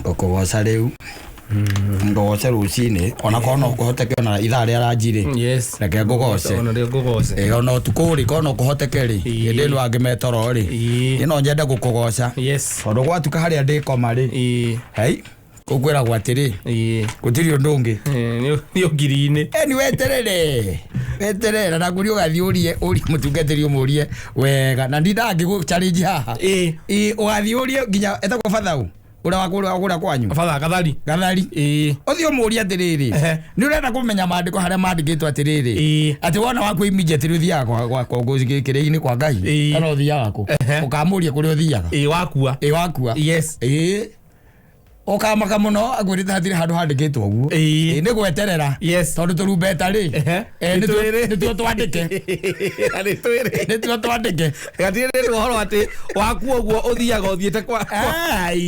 Ngũkũgoca rĩu, ngũgoce rũcinĩ, ona korwo no kũhoteke ona ithaa rĩa ranji rĩ. Reke ngũgoce. Ona rĩo ngũgoce. Ĩ, ona ũtukũ rĩ, korwo no kũhoteke rĩ, hĩndĩ ĩno angĩ metoro rĩ, niĩ no nyende gũkũgoca, tondũ gwatuka harĩa ndĩkoma rĩ, hei, kũu kwĩragwo atĩrĩ, gũtirĩ ũndũ ũngĩ. Nĩ ũngiri-inĩ. Eni weterere, weterere na ngũria ũgathiĩ ũrie, ũrie mũtungatĩri, ũmũrie wega, na ndindaga ngĩgũ challenge haha. Ĩ, ũgathiĩ ũrie nginya etagwo bathau ũrĩa wa kũrĩa, kũrĩa kwanyu. Batha Gathari. Gathari. Ũthiĩ ũmũrie atĩrĩrĩ, nĩ ũrenda kũmenya maandĩko harĩa mandĩkĩtwo atĩrĩrĩ, atĩ wona waku immediately ũthiaga kĩrĩa-inĩ kwa Ngai, kana ũthiaga kũ? Ũkamũria kũrĩa ũthiaga. Wakua. Ĩ, wakua. Ĩ, ũkamaka mũno akwĩrĩte hatirĩ handũ handĩkĩtwo ũguo. Ĩ, nĩ gweterera. Tondũ tũrumbeta rĩ, Nĩ twĩrĩ. Nĩtuo twandĩke. Na nĩ twĩrĩ. Nĩtuo twandĩke. Gatirĩ ũhoro atĩ wakua ũguo ũthiaga ũthiĩte kwa Ai.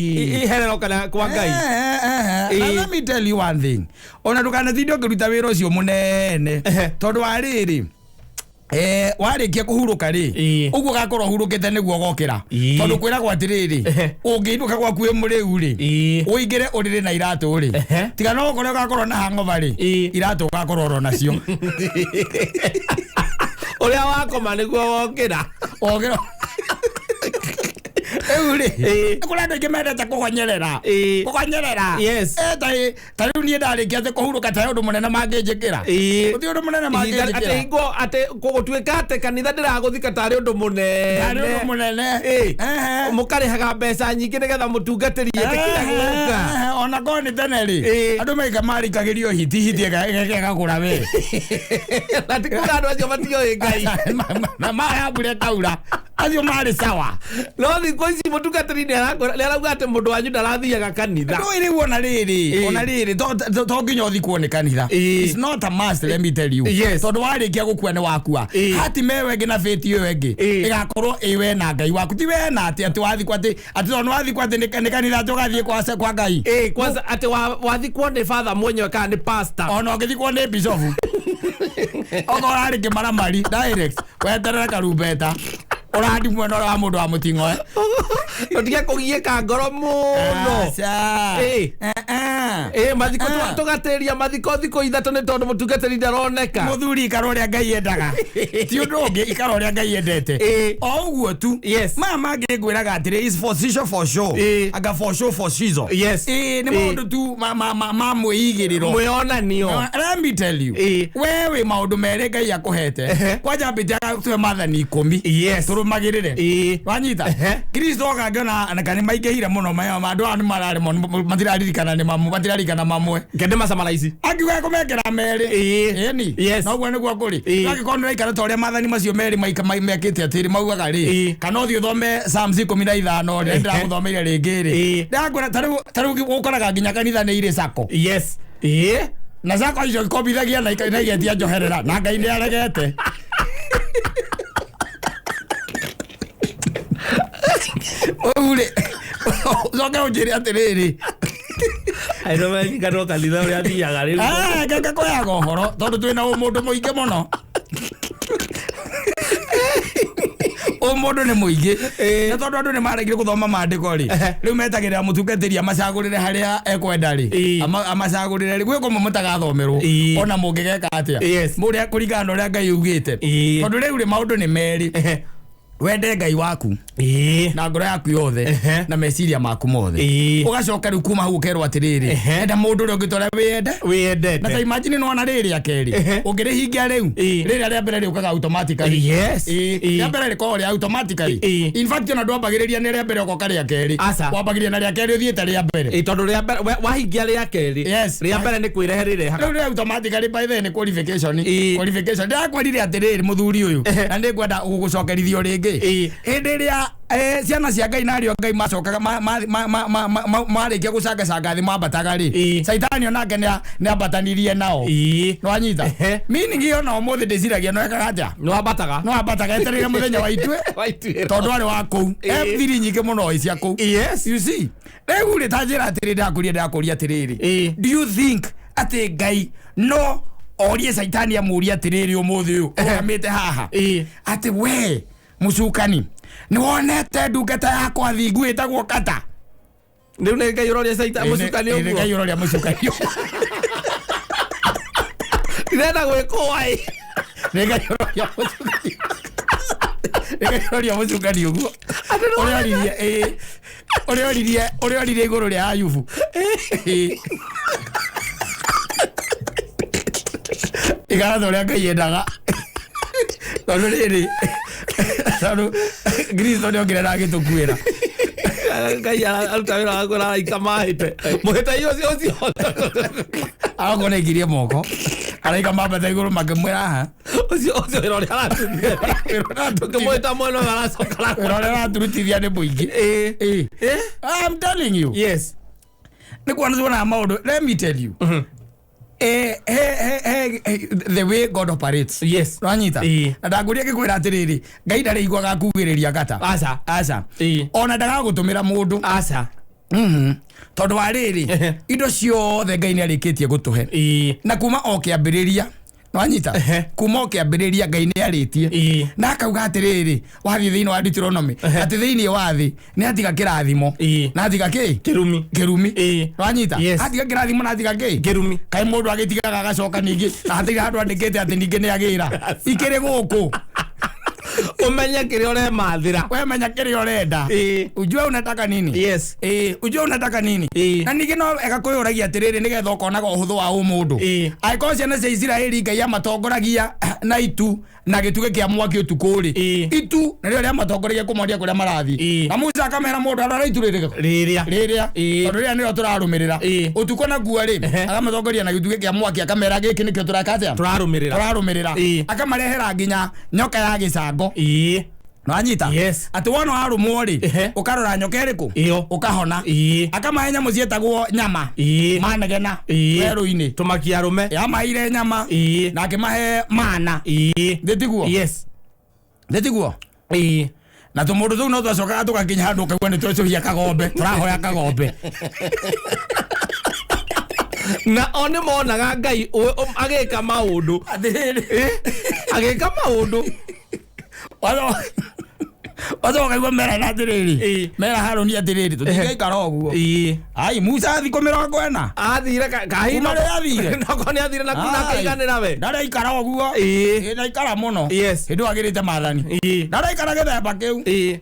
iherero kana kwa Ngai. Na let me tell you one thing, ona ndũkanatinde ũkĩruta wĩra ũcio mũnene, tondũ wa rĩrĩ, warĩkia kũhurũka rĩ, ũguo ũgakorwo ũhurũkĩte nĩguo ũgokĩra. Tondũ kwĩragwo atĩrĩrĩ, ũngĩinũka gwaku wĩ mũrĩu rĩ, ũingĩre ũrĩrĩ na iratũ rĩ, tiga no ũkore ũgakorwo na hangover rĩ, iratũ ũgakorwo oro nacio. Ũrĩa wakoma nĩguo wokĩra. Wokĩra rĩu rĩ, kũrĩ andũ aingĩ mendete kũgonyerera. Kũgonyerera. Ta rĩu niĩ ndarĩkia atĩ kũhurũka, ta ũndũ mũnene mangĩnjĩkĩra? Gũtirĩ ũndũ mũnene Atĩ mangĩnjĩkĩra. Hingo atĩ gũtuĩka atĩ kanitha ndĩragũthika tarĩ ũndũ mũnene. Tarĩ ũndũ mũnene. Mũkarĩhaga mbeca nyingĩ nĩgetha mũtungatĩri etĩkĩre gũka. Ona korwo nĩ tene rĩ, andũ maika marikagĩrio hiti, hiti ĩgagũra we. Na ti kuga andũ acio matioĩ Ngai. Na maya mbura ĩkaura, acio marĩ sawa. No thikũ ici mũtungatĩri nĩ arauga atĩ mũndũ wanyu ndarathiaga kanitha. Ndũĩ rĩu ona rĩrĩ, ona rĩrĩ, to nginya ũthikwo nĩ kanitha. It's not a must, let me tell you. Tondũ warĩkia gũkua nĩ wakua. Hatima ĩyo ĩngĩ na fate ĩyo ĩngĩ ĩgakorwo ĩ we na Ngai waku, ti we na atĩ wathikwo, atĩ tondũ wathikwo atĩ nĩ kanitha atĩ ũgathiĩ kwa Ngai. Kwanza atĩ wathikwo nĩ father mwenyewe kana nĩ pastor. Ona ũngĩthikwo nĩ bishofu, okorwo arĩ kĩmaramari direct, weterere karumbeta ũrandi mwena ũrĩa wa mũndũ wa mũting'oe. Tũtige kũgiĩka ngoro mũno. Aca. Mathiko tũgatĩria mathiko thikũ 3 nĩ tondũ mũtungatĩri ndaroneka. Mũthuri, ikara ũrĩa Ngai endaga, ti ũndũ ũngĩ, ikara ũrĩa Ngai endete. O ũguo tu. Maya mangĩ ngwĩraga atĩrĩ is for season, for show. Anga for show, for season. Ĩ, nĩ maũndũ tu ma mwĩigĩrĩro. Mwĩonanio. Let me tell you, we wĩ maũndũ merĩ Ngai akũhete. Kwanja ambĩte agatũhe maathani 10 tũrũmagĩrĩre. Wanyita? Kristo oka ngĩona na nĩ maingĩhire mũno maya, andũ aya nĩ mararemwo, matiraririkana nĩ mamwe, matiraririkana mamwe. Ngende macamaraici. Angiuga kũmekĩra merĩ. Ĩni. Noguo nĩguo kũrĩ. Angĩkorwo nĩ ũraikara ta ũrĩa maathani macio merĩ mekĩte atĩrĩ maugaga rĩ, kana ũthiĩ ũthome Psalms 15 rĩ, ndĩragũthomeire rĩngĩ rĩ, ndĩrakwĩra ta rĩu ũkoraga nginya kanitha nĩ irĩ sacco. Na sacco icio ikombithagia na igetia njoherera, na Ngai nĩ aregete. Ũu rĩ, ũcoke ũnjĩre atĩrĩrĩ, Ainomenyikanwo kanitha ũrĩa athiaga rĩu. Ngeke kũheaga ũhoro tondũ twĩna ũmũndũ mũingĩ mũno, ũmũndũ nĩ mũingĩ, na tondũ andũ nĩ maregire gũthoma maandĩko rĩ, rĩu metagĩrĩra mũtungatĩri amacagũrĩre harĩa ekwenda rĩ, amacagũrĩre rĩ, gwĩ kũmwe mũtagathomerwo, ona mũngĩgeka atĩa, mũrĩa kũringana na ũrĩa Ngai augĩte. Tondũ rĩu rĩ, maũndũ nĩ merĩ: wende Ngai waku na ngoro yaku yothe na meciria maku mothe. Ũgacoka rĩu kuma hau ũkerwo atĩrĩrĩ, enda mũndũ ũrĩa ũngĩ ta ũrĩa wĩyende. Wĩyendete. Na ta imagine nĩwona rĩrĩ rĩa kerĩ, ũngĩrĩhingia rĩu, rĩrĩa rĩa mbere rĩũkaga automatically. Rĩa mbere rĩkoragwo rĩa automatically. In fact, ona ndwambagĩrĩria nĩ rĩa mbere ũgoka rĩa kerĩ. Aca. Wambagĩrĩria na rĩa kerĩ ũthiĩte rĩa mbere. Tondũ rĩa mbere wahingia rĩa kerĩ, rĩa mbere nĩ kwĩrehe rĩrehaga. Rĩu rĩa automatically, by the way, nĩ qualification. Qualification, ndĩrakwĩrire atĩrĩrĩ, mũthuri ũyũ, na nĩngwenda gũgũcokerithio rĩngĩ. Hĩndĩ ĩrĩa ciana cia Ngai na ariũ a Ngai macokaga marĩkia gũcangacanga thĩ mambataga rĩ, Caitani onake nĩ ambatanirie nao. Nĩwanyita? Meaning ĩyo na ũmũthĩ ndĩciragia no ekaga atĩa? Nĩ wambataga. No ambataga etereire mũthenya wa itue. Wa ituĩro. Tondũ arĩ wa kũu. Thiri nyingĩ mũno ĩ cia kũu. You see, rĩu rĩ, ta njĩra atĩrĩ, ndakũria atĩrĩrĩ, do you think atĩ Ngai no orie Caitani, amũrie atĩrĩrĩ, ũmũthĩ ũyũ ũrũgamĩte haha, atĩ we mũcukani, nĩ wonete ndungata yakwa thingu ĩtagwo Kata? Rĩu nĩ Ngai ũroria caita mũcukani Ĩ, nĩ ũguo. Ngai ũroria mũcukani ũguo. Ndĩrenda gwĩkũa ĩ. Nĩ Ngai ũroria mũcukani. Nĩ Ngai ũroria mũcukani ũguo. Ũrĩa oririe ĩ ũrĩa oririe ũrĩa oririe igũrũ rĩa Ayubu. Ĩ. Ikara ta ũrĩa Ngai endaga. Tondũ rĩrĩ tondũ Kristo nĩokire na agĩtũkuĩra. Ngai aruta wĩra waku araika mahĩte. Mũhĩtai ũcio ũcio. Akorwo nĩaikirie moko araika mambata igũrũ makĩmwĩra haha Ũcio ũcio wĩra ũrĩa aratutithia. Tũkĩmwĩta mwena ũyũ aracoka wĩra ũrĩa araturutithia nĩ mũingĩ. Ĩ. Ĩ. Ĩ. I'm telling you. Yes. Nĩ kuona tuonaga maũndũ let me tell you. The way God operates. Yes. Wanyita? Ĩ. Na ndangũria ngĩkwĩra atĩrĩrĩ, Ngai ndarĩiguaga akugĩrĩria ngata. Aca. Aca. Ĩ. Ona ndagagũtũmĩra mũndũ. Aca. Tondũ wa rĩrĩ, Ehe. indo ciothe Ngai nĩ arĩkĩtie gũtũhe. Ĩ. Na kuma o kĩambĩrĩria nwanyita Ehe. kuma o kĩambĩrĩria Ngai nĩ arĩtie Ĩ. na akauga atĩrĩrĩ wathiĩ thĩinĩ wa Deuteronomy Ehe. atĩ thĩinĩ wa thĩ nĩ atiga kĩrathimo Ĩ. na atiga kĩ Kĩrumi. kĩrumi Ĩ. nwanyita Yes. atiga kĩrathimo na atiga kĩ Kĩrumi. kaĩ mũndũ agĩtigaga agacoka ningĩ na hatirĩ handũ andĩkĩte atĩ ningĩ nĩ agĩra ikĩrĩ gũkũ Ũmenye kĩrĩa ũremathĩra. we menya kĩrĩa ũrenda Ĩ. ujue unataka nini Yes. Ĩ, ujue unataka nini Ĩ. na ningĩ no ega kwĩyũragia atĩrĩrĩ nĩgetha ũkonaga ũhũthũ wa ũmũndũ Ĩ. angĩkorwo ciana cia Isiraeli Ngai amatongoragia na itu na gĩtugĩ kĩa mwaki ũtukũ rĩ Ĩ. itu nĩrĩo rĩamatongoragia kũmonia kũrĩa marathiĩ Ĩ. na Musa akamera mũndũ arora itu rĩrĩ Rĩrĩa. rĩrĩa Ĩ. tondũ rĩrĩa nĩrĩo tũrarũmĩrĩra Ĩ. ũtukũ naguo rĩ Ehe. akamatongoria na gĩtugĩ kĩa mwaki akamera gĩkĩ nĩkĩo tũreka atĩa Tũrarũmĩrĩra. tũrarũmĩrĩra Ĩ. akamarehera nginya nyoka ya gĩcango Ĩ. nwanyita Yes. atĩ wona warũmwo rĩ Ehe. ũkarora nyoka ĩrĩkũ Ĩyo. ũkahona Ĩ. akamahe nyamũ ciĩtagwo nyama Ĩ. manegena Ĩ. werũ-inĩ Tũmakia arũme. yamaheire nyama Ĩ. na akĩmahe mana Ĩ. thĩtiguo Yes. thĩtiguo Ĩ. na tũmũndũ tũu no twacokaga tũgakinya handũ ũkaigua nĩ twecũhia kagombe tũrahoya kagombe Na o nĩ monaga Ngai agĩka maũndũ. Atĩrĩrĩ. Ĩ. Agĩka maũndũ. Wacoka ũkaigua merana atĩrĩrĩ Ĩ. mera Harũni atĩrĩrĩ tũtingĩikara ũguo Ĩ. ai Musa thikũ 40 Athire kahinda. Kuma rĩrĩa athire? Noko nĩ athire na kuna akaiganĩra we. ndaraikara ũguo Ĩ. Ĩ, ndaikara mũno Yes. hĩndĩ ĩyo agĩrĩte maathani Ĩ. ndaraikara gĩthemba kĩu Ĩ.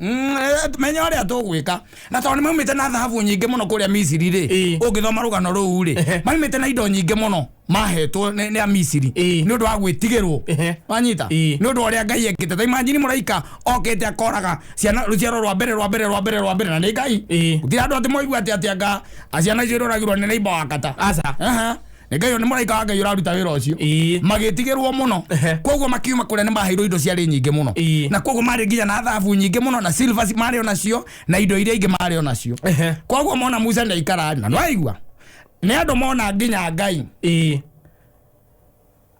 Menya ũrĩa tũgwĩka na tondũ nĩ maumĩte na thahabu nyingĩ mũno kũrĩa Misiri rĩ Ĩ. ũngĩthoma rũgano rũu rĩ Ehe. maumĩte na indo nyingĩ mũno mahetwo nĩ Amisiri Ĩ. nĩ ũndũ wa gwĩtigĩrwo Ehe. wanyita Ĩ. nĩ ũndũ wa ũrĩa Ngai ekĩte ta imagine mũraika okĩte akoraga ciana rũciaro rwa mbere rwa mbere rwa mbere rwa mbere na nĩ Ngai Ĩ. gũtirĩ andũ atĩ moigua atĩ atĩ anga ciana icio iroragirwo nĩ neighbor wa kata Aca. Aha. Nĩ Ngai nĩ mũraika wa Ngai ũraruta wĩra ũcio Ĩ. magĩtigĩrwo mũno Ehe. koguo makiuma kũrĩa nĩ maheirwo indo ciarĩ nyingĩ mũno Ĩ. na koguo marĩ nginya na thahabu nyingĩ mũno na silver marĩ onacio na indo iria ingĩ marĩ onacio Ehe. koguo mona Musa ndaikara na nĩwaigua nĩ andũ mona nginya Ngai Ĩ.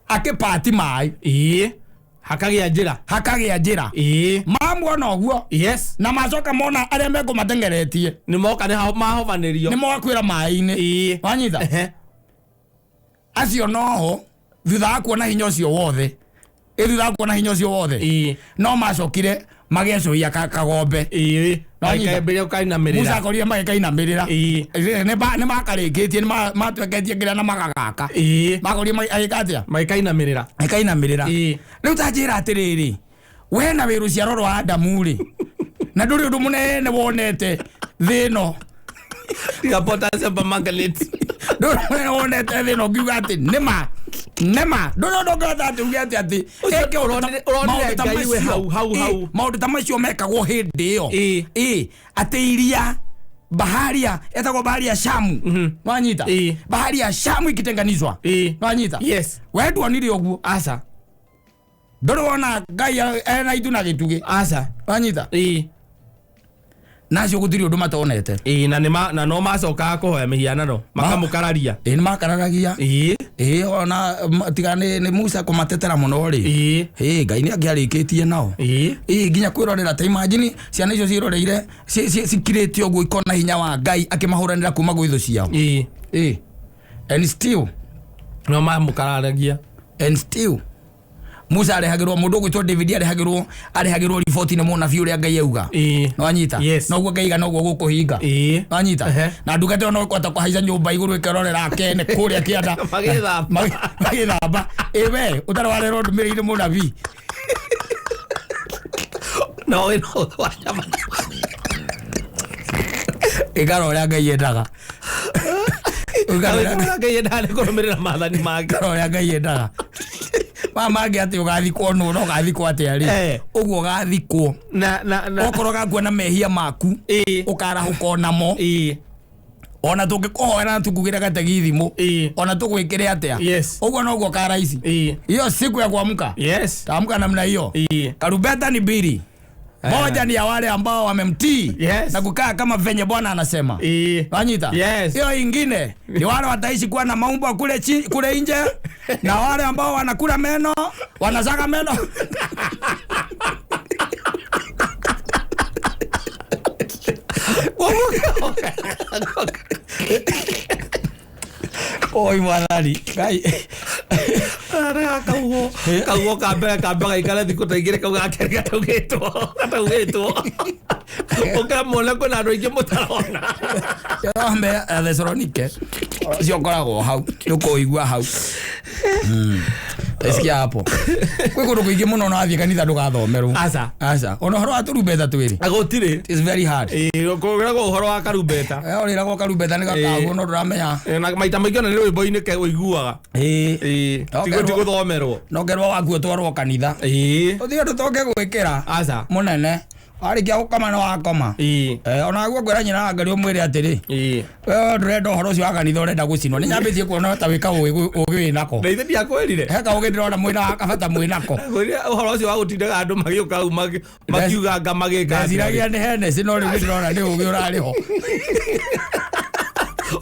akĩpati maĩ Ĩ. Hakagĩa njĩra. hakagĩa njĩra Ĩ. mamuona ũguo Yes. na macoka mona arĩa mekũmatengeretie Nĩ moka nĩ mahovanĩrio. nĩ mogakwĩra maĩ-inĩ Ĩ. wanyita Ehe. acio noho thutha wa kuona hinya ũcio wothe ĩ thutha wa kuona hinya ũcio wothe Ĩ. no macokire magecũhia kagombe Ĩ. Wanyita? Makĩambĩrĩria gũkainamĩrĩra. Musa akorire magĩkainamĩrĩra Ĩ. nĩ makarĩkĩtie nĩ matweketie kĩrĩa na magagaka Ĩ. makorire agĩka atĩa Magĩkainamĩrĩra. ĩkainamĩrĩra Ĩ. rĩu ta njĩra atĩrĩrĩ we na wĩ rũciaro rwa Adamu rĩ na ndũrĩ ũndũ mũnene wonete thĩ ĩno Tiga potassium permanganate. ndũrĩ mũnene wonete thĩ ĩno ũngiuga atĩ nĩma nĩma ndũrĩ ũndũ ũngĩhota atĩ uge atĩ atĩ Ũcio eke ũndũ ta- ũronire maũndũ ta Ngai wĩ macio. hau, hau, Ĩ, hau. maũndũ ta macio mekagwo hĩndĩ ĩyo Ĩ. Ĩ, atĩ iria bahari ya etagwo bahari ya Shamu nwanyita Ĩ. bahari ya Shamu ikitenganishwa Ĩ. nwanyita Yes. we nduonire ũguo Aca. ndũrĩ wona Ngai ena itu na gĩtugĩ Aca. wanyita Ĩ. nacio gũtirĩ ũndũ matonete Ĩ na nĩ na no macokaga kũhoya mĩhianano makamũkararia. ĩ nĩ makararagia Ĩ. ĩ ona tiga nĩ Musa kũmatetera mũno rĩ Ĩ. ĩ Ngai nĩ angĩarĩkĩtie nao Ĩ. ĩ nginya kwĩrorera ta imagine ciana icio ciĩroreire cikirĩte ũguo ikona hinya wa Ngai akĩmahũranĩra kuma gwĩ thũ ciao Ĩ. ĩ and still No mamũkararagia. and still Musa arehagĩrwo mũndũ ũgwĩtwo David arehagĩrwo riboti nĩ mũnabii ũrĩa Ngai auga. Nwanyita? Yes. Noguo Ngai aiga noguo gũkũhinga. Nwanyita? Na ndungata ĩyo no ĩkũhota kũhaica nyũmba igũrũ ĩkerorera akene kũrĩa kĩanda. Magĩthamba. Magĩthamba. Ĩ we ũtarĩ warerwo ndũmĩrĩri nĩ mũnabii. No wĩna wa nyama. Ĩkara ũrĩa Ngai endaga. Ĩkara ũrĩa Ngai endaga nĩ kũrũmĩrĩra maathani make. Ĩkara ũrĩa Ngai endaga. Maya mangĩ atĩ ũgathikwo nũ no ũgathikwo atĩa rĩ? Ũguo ũgathikwo. Na na na Okorwo ũgakua na mehia maku ũkarahũka onamo. Ona tũngĩkũhoera na tũkugĩre gategithimũ. Ona tũgwĩkĩre atĩa. Yes. Ũguo noguo karaici. Hiyo siku ya kuamka. Yes. Taamka namna hiyo. Karumbeta ni mbili. Moja ni ya wale ambao wamemtii Yes. na kukaa kama venye Bwana anasema. Wanyita? Yes. Hiyo ingine ni wale wataishi kuwa na maumbo kule kule nje na wale ambao wanakula meno, wanasaga meno. Oi mwathani. Ngai. Ara kaugo kaugo ka mbere ka mbere gaikare thikũ ta igĩrĩ kau ga kerĩ gataugĩtwo gataugĩtwo ũkamona kwĩna andũ aingĩ mũtarona. Yombe ya Thessalonike ũcio ũkoragwo hau nĩũkũigua hau. Taisikia hapo. Kwĩ kũndũ kũingĩ mũno no wathiĩ kanitha ndũgathomerwo. Aca. Aca. Ona ũhoro wa tũrumbeta twĩrĩ. Gũtirĩ. It is very hard. Kũragwo ũhoro wa karumbeta. Ũrĩragwo karumbeta nĩ gakagwo no ndũramenya. Na maita maingĩ ona nĩ rwĩmbo-inĩ ke ũiguaga. Ti gũthomerwo. No ngerwo waku ũtwarwo kanitha. Ũthiĩ ũndũ toke gwĩkĩra. Aca. Mũnene. Warĩkia gũkoma nĩ wakoma. Ona guo ngwĩra nyina wa Ngai ũmwĩre atĩrĩ. We ndũrenda ũhoro ũcio wa kanitha ũrenda gũcinwo. Nĩ nyambĩtie kuona ta wĩka ũgĩ wĩnako. Na ithe ndiakwĩrire. He kaũgĩ ndĩrona mwĩna kabata mwĩnako. Ngwĩrire ũhoro ũcio wa gũtindaga andũ magĩũka hau makiuganga magĩka. Ndeciragia nĩ Hennessy no rĩu ndĩrona nĩ ũgĩ ũrarĩ ho.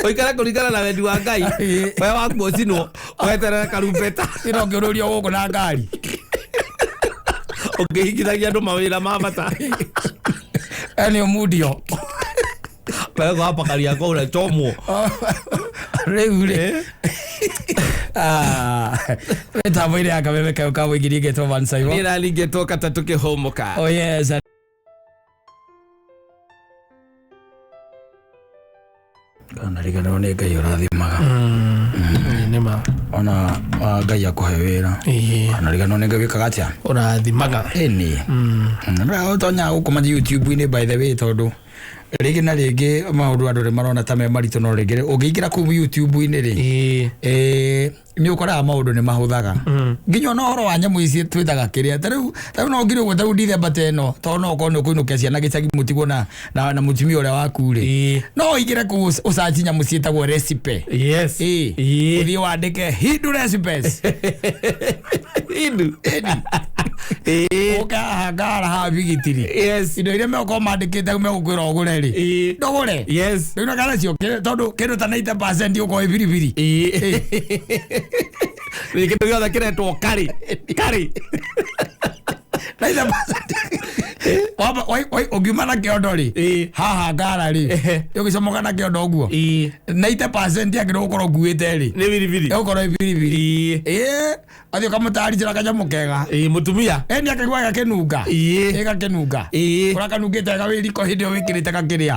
Ũikare kũringana na wendi wa Ngai. We waku ũcinwo weterere karumbeta. Ĩno ngĩũrũrio gũkũ na ngari. Ũkĩhingithagia andũ mawĩra ma bata. Eni ũmundio. Pelekwa hapa Kariakoo unachomwo. Rĩu rĩ. Mĩtambo-inĩ ya kameme kayũ ka mũingĩ ningĩtwo Van Saivo. Niĩ nani ngĩtwo Katatũ Kĩhũmũka. Oh yes. Nariganĩrwo nĩ Ngai ũrathimaga. Nĩma. Ona Ngai akũhe wĩra. Nariganĩrwo nĩ Ngai wĩkaga atĩa? Ũrathimaga. Ĩni. Ũtonyaga gũkoma YouTube-inĩ by the way tondũ rĩngĩ na rĩngĩ maũndũ andũ nĩ marona ta me maritũ no rĩngĩ ũngĩingĩra kũu YouTube-inĩ rĩ nĩ ũkoraga maũndũ nĩ mahũthaga. Nginya ona ũhoro wa nyamũ ici twĩtaga kĩrĩa ta rĩu no ngire ũguo ta rĩu Ndithemba ta ĩno tondũ no ũkorwo nĩ ũkũinũkia ciana gĩcagi mũtigwo na mũtumia ũrĩa waku rĩ no ũingĩre kũu ũcanji nyamũ ciĩtagwo recipe. Yes. Ũthiĩ wandĩke Hindu recipes. Hindu. Ũke haha ngara haha bigitiri. Yes. Indo iria megũkorwo mandĩkĩte megũkwĩra ũgũre rĩ. Ndũgũre. Yes. Rĩu na kana cio tondũ kĩndũ ta 90% ũkorwo ĩ biribiri. Nĩ kĩndũ gĩothe kĩretwo curry. Curry. 90%. Wamba ũngiuma na kĩondo rĩ haha ngara rĩ ũgĩcomoka na kĩondo ũguo 90% yagĩrĩirwo gũkorwo ũkuĩte rĩ nĩ biribiri. Ĩgũkorwo ĩ biribiri. Athiĩ ũkamũtaricĩra kanyamũ kega. Mũtumia. Ĩni akaigua gakĩnunga. Gakĩnunga. Ũrĩa kanungĩte wega wĩ riko hĩndĩ ĩyo wĩkĩrĩte gakĩrĩa.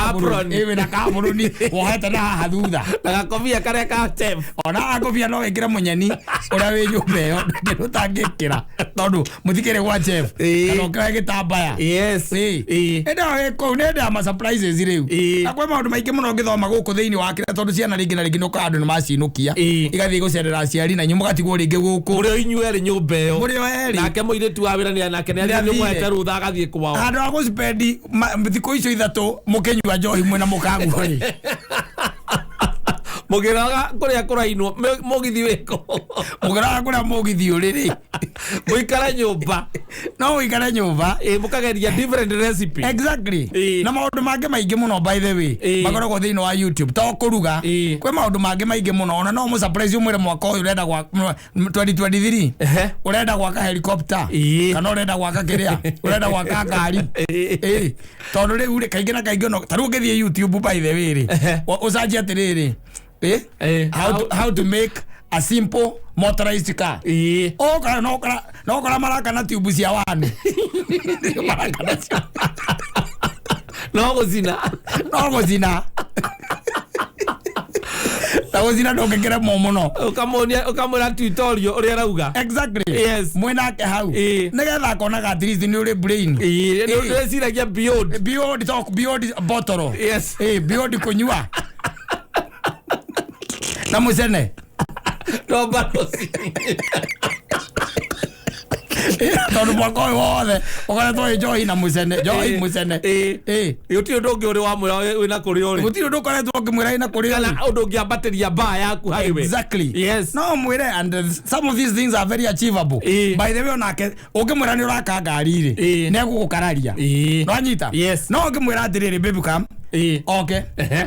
Apron. Wĩna kabũrũni wohete na haha thutha. Na gakobia karĩa ka chef. Ona gakobia no wĩkĩre mũnyeni ũrĩa wĩ nyũmba ĩyo ndũngĩ ũtangĩkĩra tondũ mũtikĩrĩ gwa chef. Kana ũkĩoe gĩtambaya. Yes. Ĩndĩ ĩyo kũu nĩ hĩndĩ ya ma surprises rĩu. Na kwĩ maũndũ maingĩ mũno ũngĩthoma gũkũ thĩinĩ wa kĩrĩa tondũ ciana rĩngĩ na rĩngĩ nĩ ũkoraga andũ nĩ macinũkia. Igathiĩ gũcerera aciari na inyuĩ mũgatigwo rĩngĩ gũkũ. Mũrĩ o inyuĩ erĩ nyũmba ĩyo. Mũrĩ o erĩ. Nake mũirĩtu wa wĩra nĩ nake nĩ athiĩ mũhete rũtha agathiĩ kwao. Handũ ha gũcipendi thikũ icio ithatũ mũkĩnyua njohi mwĩna mũkaguo rĩ. Mũkĩroraga kũrĩa kũrainwo mũgithi wĩkũ. Mũkĩroraga kũrĩa mũgithi ũrĩ rĩ. Mũikare nyũmba. No ũikare nyũmba. Mũkageria different recipe. Exactly. Na maũndũ mangĩ maingĩ mũno by the way makoragwo thĩinĩ wa YouTube to kũruga. Kwĩ maũndũ mangĩ maingĩ mũno ona no mũ surprise ũmwĩre mwaka ũyũ ũrenda gwa 2023 ũrenda gwaka helicopter kana ũrenda gwaka kĩrĩa ũrenda gwaka ngari. Tondũ rĩu rĩ kaingĩ na kaingĩ ono ta rĩu ũngĩthiĩ YouTube by the way rĩ ũcanjie atĩrĩrĩ how to make A simple motorized car. Okara no kara no kara maraka na tube cia wani. Maraka na cio. No gũcina. No gũcina. Ta gũcina ndũngĩkĩremwo mũno. Ũkamuonia ũkamwĩra tutorial ũrĩa arauga. Exactly. Yes. Mwĩnake hau. Nĩgetha akonaga at least nĩ ũrĩ brain. Nĩ ũreciragia beyond. Beyond talk, beyond bottle. Yes. Beyond kũnyua. Na mũcene. No barosi. Tondũ mwaka ũyũ wothe ũkoretwo wĩ njohi na mũcene, njohi mũcene. Gũtirĩ ũndũ ũngĩ ũrĩ wamwĩra wĩna kũrĩa ũrĩ. Gũtirĩ ũndũ ũkoretwo ũngĩmwĩra wĩna kũrĩa ũrĩ. Kana ũndũ ũngĩambatĩria baa yaku harĩ we. Exactly. Yes. No mwĩre, and some of these things are very achievable. By the way, onake ũngĩmwĩra nĩ ũraka ngari rĩ, nĩ egũgũkararia. Nĩwanyita? Yes. No ũngĩmwĩra atĩrĩrĩ, baby come. Okay.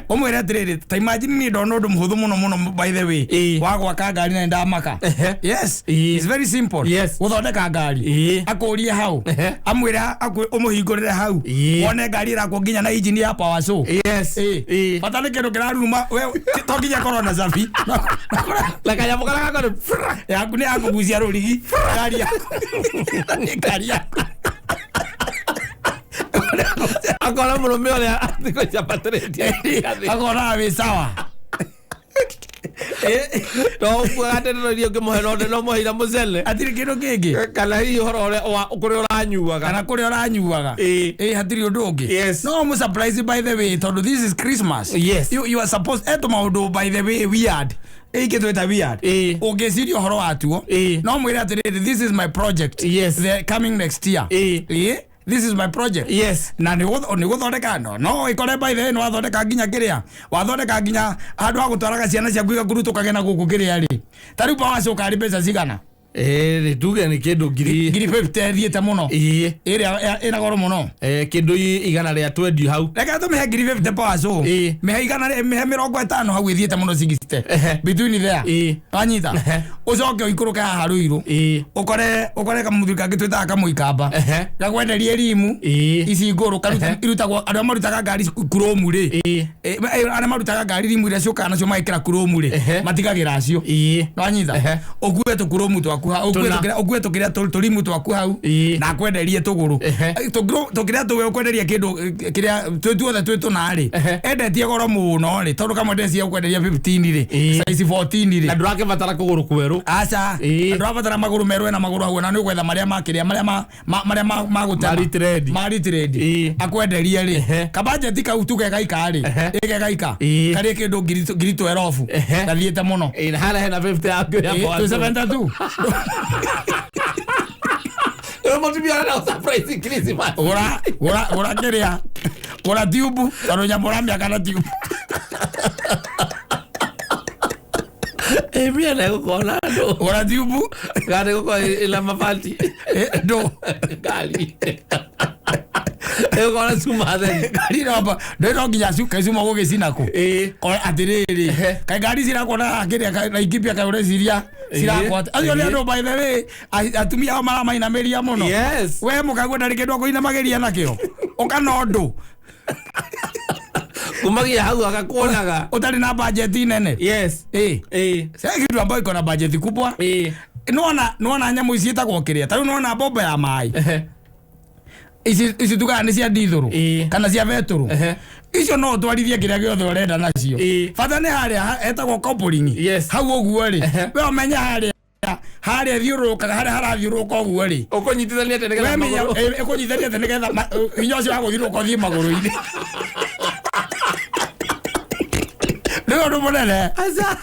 Ũmwĩre atĩrĩrĩ, ta imagine niĩ ndona ũndũ mũhũthũ mũno mũno by the way. Wa gwaka ngari na nĩndamaka. Yes. It's very simple. Yes. Gũthondeka ngari. Akũrie hau. Amwĩre ũmũhingũrĩre hau. Wone ngari ĩrakwo nginya na engine ya power saw. Yes. Bata nĩ kĩndũ kĩraruruma, we to nginya ĩkorwo na cabi. Na kanyamũ karĩa gakora yaku nĩ yakũgucia rũrigi. Ngari yaku. Ngari yaku. Akona mũrũme ũrĩa thikũ ciambatĩrĩtie. Akona wĩ sawa. No ũkuaga atĩ ndeto iria ũngĩmũhe no no mũheire mũcele. Hatirĩ kĩndũ kĩngĩ. Kana hihi ũhoro ũrĩa kũrĩa ũranyuaga. Kana kũrĩa ũranyuaga. Hatirĩ ũndũ ũngĩ. Yes. No mũ surprise by the way, tondũ this is Christmas. Yes. You are supposed eto maũndũ by the way weird. Ĩngĩ twĩta weird. Ũngĩciria ũhoro watuo. No mwĩre atĩrĩrĩ, this is my project. Yes. The coming next year. This is my project. Yes. Na nĩ gũthondeka no. No ĩkore by the way nĩ wathondeka nginya kĩrĩa. Wathondeka nginya handũ ha gũtwaraga ciana ciaku igakurutũkage na gũkũ kĩrĩa rĩ. Ta rĩu power saw karĩ mbeca cigana? Rĩ tuge nĩ kĩndũ ngiri 50 ĩthiĩte mũno. Ĩrĩa ĩna goro mũno. Kĩndũ igana rĩa 20 hau. Reke tũmĩhe ngiri 50 power saw. Mĩhe igana mĩhe 50 hau ĩthiĩte mũno 60. Between there. Wanyita. Ũcoke ũikũrũke haha Rũirũ. Ũkore kamũthuri kangĩ twĩtaga kamũikamba. Gakwenderie rimu. Ici ngũrũ irutagwo andũ arĩa marutaga ngari kuromu rĩ. Arĩa marutaga ngari rimu iria ciũkaga nacio magekĩra kuromu rĩ. Matigagĩra acio. Wanyita. Ũkue tũkuromu twaku hau. Ũkue tũkĩrĩa tũrimu twaku hau. Na akwenderie tũgũrũ. Tũkĩrĩa tũwe ũkwenderia kĩndũ kĩrĩa twĩ tuothe twĩ tũna rĩ. Endetie goro mũno rĩ. Tondũ kamwe ndecia ũkwenderia 15 rĩ. Size 14 rĩ. Na ndũrakĩbatara kũgũrũ kwerũ. Aca. Ndũrabatara magũrũ merũ ena magũrũ hau na nĩ ũgwetha marĩa makĩrĩa marĩa marĩa magũtema. Maritredi. Akwenderie rĩ. Kabajeti kau tuge gaika rĩ. Ĩge gaika. Karĩ kĩndũ ngiri 12. Gathiĩte mũno. Harĩa hena 50 yaku ya power saw. 272. Mũtumia ũrenda surprise Christmas. Gũra kĩrĩa. Gũra tube tondũ nyamũ ũramĩaka na tube. Mia na gũkorwo na andũ. Gũra tube. Kana gũkorwo ĩna mabati. Ndũ. Ngari. Ĩgũkorwo na cuma theri. Ngari ndĩ no nginya kaicuma gũgĩcina kũ. Atĩrĩrĩ. Kaĩ ngari cirakuona kĩrĩa Laikipia kaĩ ũreciria cirakwata. Acio nĩ andũ by the way, atumia ao maramainamĩria mũno. Yes. We mũkaigua ndarĩ kĩndũ akũinamagĩria nakĩo. Ũkana ũndũ. Kumagia hau akakuonaga. Ũtarĩ na bajeti nene. Yes. Sasa kitu ambayo iko na bajeti kubwa. Nĩwona nyamũ ici ĩtagwo kĩrĩa. Ta rĩu nĩwona bomba ya maĩ. Ici tugaga nĩ cia dithũrũ kana cia betũrũ. Icio no ũtwarithie kĩrĩa gĩothe ũrenda nacio. Bata nĩ harĩa etagwo coupling. Yes. Hau ũguo rĩ. We ũmenye harĩa thiũrũrũkaga, harĩa harathiũrũrũka ũguo rĩ. Ũkũnyitithania atĩa nĩgetha magũrũ? Ũkũnyitithania atĩa nĩgetha hinya ũcio wa gũthiũrũrũka ũthiĩ magũrũ-inĩ. Nĩ ũndũ mũnene. Aca.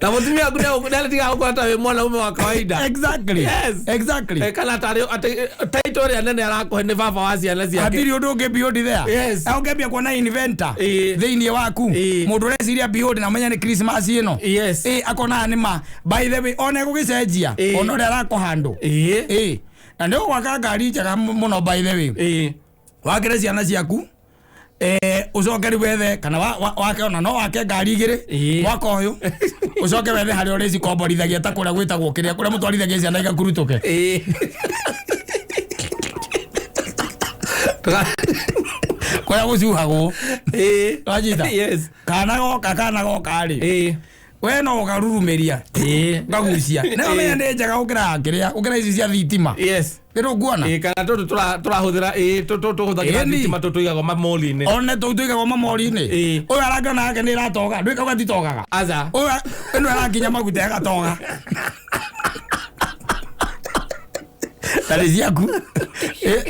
Na mũtumia waku nĩarĩtigaga gũkorwo ta wĩ mwanaume wa kawaida. Exactly. Yes. Exactly. Kana tarĩ atĩ title ĩrĩa nene arakũhe nĩ baba wa ciana ciake. Hatirĩ ũndũ ũngĩ beyond there. Yes. Ũngĩambia kuona inventor thĩinĩ waku. Mũndũ ũreciria beyond na ũmenye nĩ Christmas ĩno. Yes. Akona nĩ ma. By the way, ona egũgĩcenjia. Ona ũrĩa arakũhandũ. Na nĩ ũgwaka ngari njega mũno by the way. Wakĩre ciana ciaku. Ucoke rĩu wethe kana wake ona no wake ngari igĩrĩ mwaka ũyũ. Ucoke wethe harĩa ũrĩcikomborithagia ta kũrĩa gwĩtagwo kĩrĩa kũrĩa mũtwarithagia ciana igakurutũke. Kũrĩa gũcuhagwo. Wanyita? Yes. Kana goka rĩ. We no ũgarurumiria, ũkagucia, nĩ ũmenya nĩ njega gũkĩra kĩrĩa, gũkĩra ici cia thitima. Nĩ ũkuona. Ĩĩ, kana tũtũ tũrahũthĩra, ĩĩ, tũhũthagĩra Ĩni. thitima, tũtũ tũigagwo mamori-inĩ. One tũu tũigagwo mamori-inĩ. Ũyũ arakĩona yake nĩ ĩratoga, ndwĩkauga titogaga. Aca. Ũyũ ĩno ĩrakinya maguta ĩgatoga na nĩ ciaku.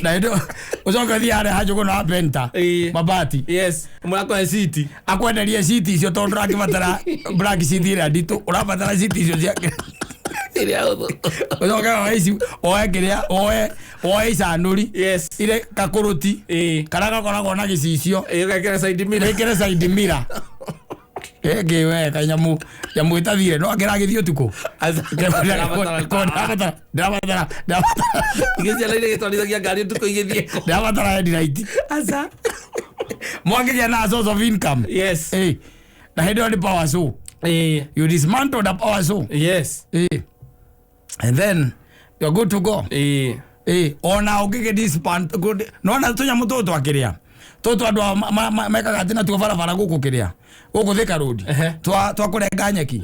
Na ĩno ũcoke ũthiĩ harĩa hanjũgũna wa penta mabati. Yes, mũrakũhe citi. Akwenderie citi icio tondũ ndũrakĩbatara black sheet ĩrĩa nditũ, ũrabatara citi icio cia ĩrĩa hũthũ. Ũcoke woe ici, woe kĩrĩa, woe icanũri ire kakũrũti karĩa gakoragwo na gĩcicio. Ĩĩ, ũgekĩra side mirror. Wĩkĩre side mirror ĩngĩ we kanyamũ nyamũ ĩtathire no akĩragĩthiĩ ũtukũ. Aca. Ndĩrabatara ndĩrabatara ndĩrabatara Ingĩ ciana iria igĩtwarithagia ngari ũtukũ igĩthiĩ kũ? Ndĩrabatara headlight. Aca. Mwangĩgĩa na source of income. Na hĩndĩ ĩyo nĩ power saw. You dismantle the power saw. And then you're good to go. Ona ũngĩgĩ dismantle nona tũnyamũ tũtũ twakĩrĩa tũtũ andũ aya mekaga atĩ natuo barabara gũkũ kĩrĩa gũkũ Thika Road, twa kũrenga nyeki,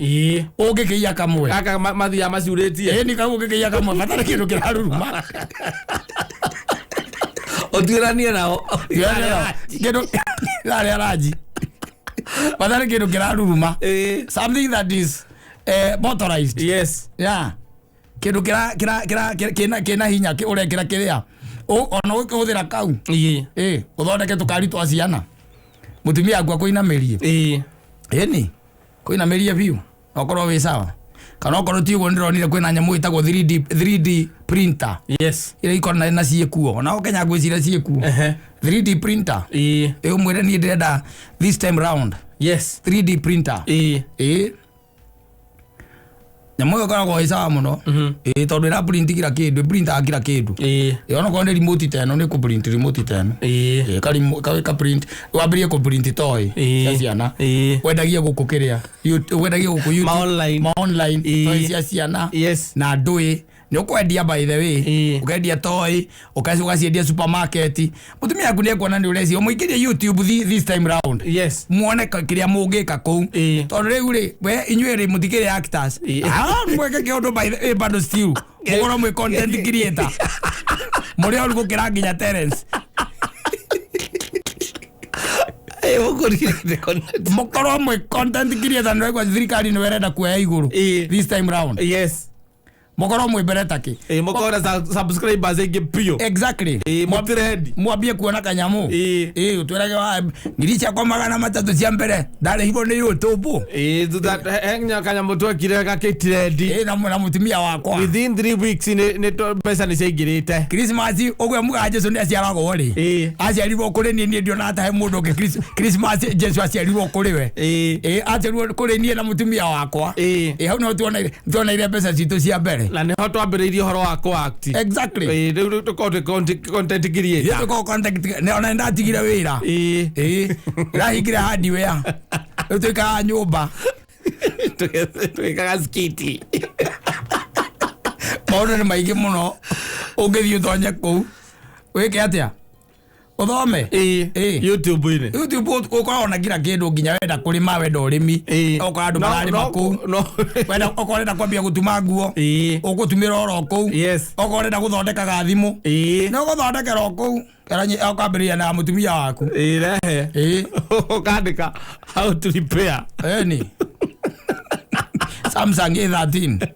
ũngĩkĩiya kamwe. Gaka mathiaga maciurĩtie. Ĩni, kau ũngĩkĩiya kamwe batarĩ kĩndũ kĩraruruma. Ũtuĩranie nao. Kĩndũ rarĩa ranji batarĩ kĩndũ kĩraruruma, something that is motorized. Yeah, kĩndũ kĩra kĩra kĩra kĩna hinya ũrekĩra kĩrĩa ona ũkĩhũthĩra kau, ũthondeke tũkari twa ciana, mũtumia aku akũinamĩrie. Ĩni, kũinamĩrie biũ na ũkorwo wĩ sawa, kana okorwo ti ũguo, nĩndĩronire kwĩna nyamũ ĩtagwo 3D printer ĩrĩa ikoragwo na ciĩkuo, ona Kenya ngwĩciria ciĩkuo. 3D printer. Ĩ, ũmwĩre niĩ ndĩrenda this time round 3D printer. Ĩ, nyamũ ĩyo ĩkoragwo ĩ sawa mũno, ĩ, tondũ ĩra print kila kĩndũ, ĩ printaga kila kĩndũ. Ĩ, onokorwo nĩ remote ta ĩno, nĩ kũ print remote ta ĩno. Ĩ, ka print, wambĩrĩrie kũ print toy cia ciana, wendagie gũkũ kĩrĩa wendagie gũkũ YouTube, Ma online. Ma online. Toy cia ciana na ndũĩ nĩ ũkwendia, by the way. Ũkendia toy, ũgaciendia supermarket, mũtumia aku nĩ ekuona nĩ ũreci ũmũingĩrie YouTube this time round, muone kĩrĩa mũngĩka kũu. Tondũ rĩu rĩ, we inyuĩ rĩ, mũtikĩrĩ actors. Ah, mweke kĩũndũ by the way, bado still mũkorwo mwĩ content creator, mũrĩ oru gũkĩra nginya Terence. Ĩ, mũkũrire content. Mũkorwo mwĩ content creator, nĩ raigua thirikari nĩ ĩrenda kuoya igũrũ this time round. Mũkorwo mwĩ mbere takĩ. Ĩ, mũkorwo na subscribers aingĩ biũ. Ĩ, mũtirendi. Mwambie kuona kanyamũ. Ĩ, ũtwĩrage wa ngiri ciakwa 300 cia mbere ndarĩhirwo nĩ YouTube. Ĩ, thutha he nginya kanyamũ twekire gakĩtirendi. Ĩ, na mũtumia wakwa. Within 3 weeks nĩ mbeca nĩ ciaingĩrĩte. Christmas ũguo muga Jesu nĩ aciaragwo rĩ, aciarirwo kũrĩ niĩ. Niĩ ndionaga ta he mũndũ ũngĩ Christmas Jesu aciarirwo kũrĩ we. Ĩ, aciarirwo kũrĩ niĩ na mũtumia wakwa. Ĩ, hau nĩho tuoneire mbeca citũ cia mbere. Na nĩho twambĩrĩirie ũhoro wa kũ-act. Ĩ, rĩu tũkorwo twĩ content creator. Tũkorwo content ona nĩ ndatigire wĩra. Ĩ, ndahingire hardware, rĩu tũikaraga nyũmba. Twĩkaga skit. Maũndũ nĩ maingĩ mũno ũngĩthiĩ ũtonye kũu wĩke atĩa, ũthome. YouTube-inĩ. YouTube ũkoragwo na kila kĩndũ, nginya wenda kũrĩma, wenda ũrĩmi, ũkora andũ mararĩma kũu. Wenda okorwo ũrenda kwambia gũtuma nguo, ũgũtumĩra oro kũu. Okorwo ũrenda gũthondekaga thimũ, nĩ ũgũthondekera o kũu. Ũkambĩrĩria na mũtumia waku. Ĩ, rehe. Ũkandĩka how to repair. Ĩni, Samsung A13.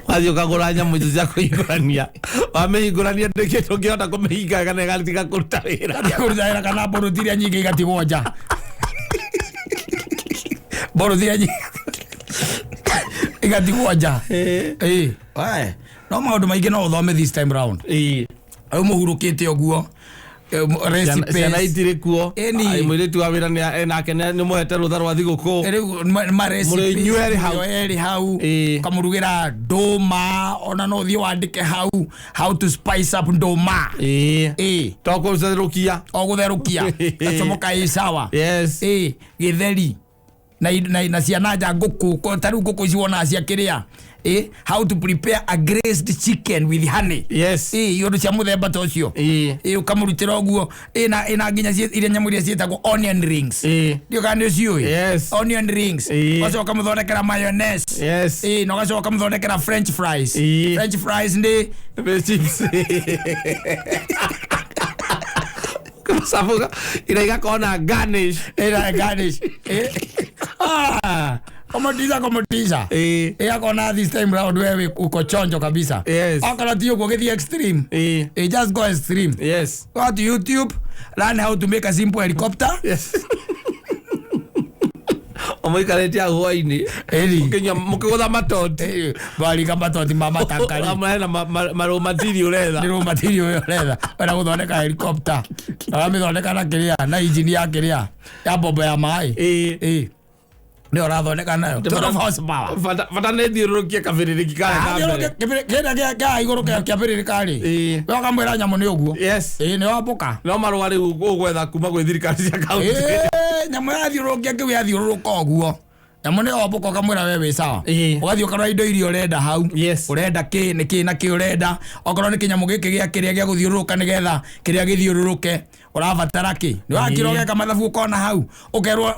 Wathiĩ ũkagũra nyamũ icio cia kũhingũrania, wamĩhingũrania ndĩkĩ ndũngĩhota kũmĩhinga kana ĩgatiga kũruta wĩra. Kũruta wĩra, kana mbũrũti iria nyingĩ igatigwo nja, mbũrũti iria nyingĩ igatigwo nja. Ĩ. Wae. No maũndũ maingĩ no ũthome this time round. Rĩu mũhurũkĩte ũguo, recipes. Ciana itirĩ kuo. Ĩni. Ai, mũirĩtu wa wĩra nake nĩ mũhete rũtha rwa thigũkũ. Rĩu ma recipes. Mũrĩ inyuĩ erĩ hau. Mũrĩ erĩ hau. Ũkamũrugĩra ndũma, ona no ũthiĩ wandĩke hau how to spice up ndũma. To kũtherũkia. O gũtherũkia gacomoka ĩ sawa. Ĩ, gĩtheri. Na ciana nja ngũkũ ta rĩu ngũkũ ici wonaga cia kĩrĩa, how to prepare a glazed chicken with honey. Iũndũ cia mũthemba ta ũcio. Ũkamũrutĩra ũguo ĩna nginya iria nyamũ iria ciĩtagwo onion rings. Ndiũ kana nĩ ũciũĩ? Yes. Onion rings. Ũgacoka ũkamũthondekera mayonnaise. Na ũgacoka ũkamũthondekera french fries. French fries nĩ Nĩ chips. Kũmacabuka ira igakorwo na garnish. Ĩna garnish. Ah, komotisa komotisa. Akona this time round wewe uko chonjo kabisa. Okorwo ti ũguo gĩthiĩ extreme. Just go extreme. Go to YouTube, learn how to make a simple helicopter. Ũmũikarĩtie hau hwainĩ. Ĩni. Mũkĩnyua mũkĩgũtha matoti. Barika matoti ma matankari. Amwe na marũ matiri ũretha. Nĩ raw material ũyũ ũretha. Wenda gũthondeka helicopter. Ũramĩthondeka na kĩrĩa, na engine ya kĩrĩa, ya mbombo ya maĩ. Nĩyo ũrathondeka nayo. 12 horsepower. Bata nĩ thiũrũrũkie kabĩrĩrĩki karĩa ka mbere. Kĩrĩa kĩa igũrũ kĩambĩrĩrĩka rĩ. We ũkamwĩra nyamũ nĩ ũguo. Nĩ wambũka. No marũa rĩu ũgwetha kuma gwĩ thirikari cia kaunti. Nyamũ yathiũrũrũkia kĩu yathiũrũrũka ũguo. Nyamũ nĩ wambũka ũkamwĩra we wĩ sawa. Ũgathiĩ ũkarora indo iria ũrenda hau. Ũrenda kĩ, nĩ kĩ na kĩ ũrenda. Okorwo nĩ kĩnyamũ gĩkĩ gĩa kĩrĩa gĩa gũthiũrũrũka nĩgetha kĩrĩa gĩthiũrũrũke. Ũrabatara kĩ? Nĩ wakĩra ũgeka mathabu ũkona hau. Ũkerwo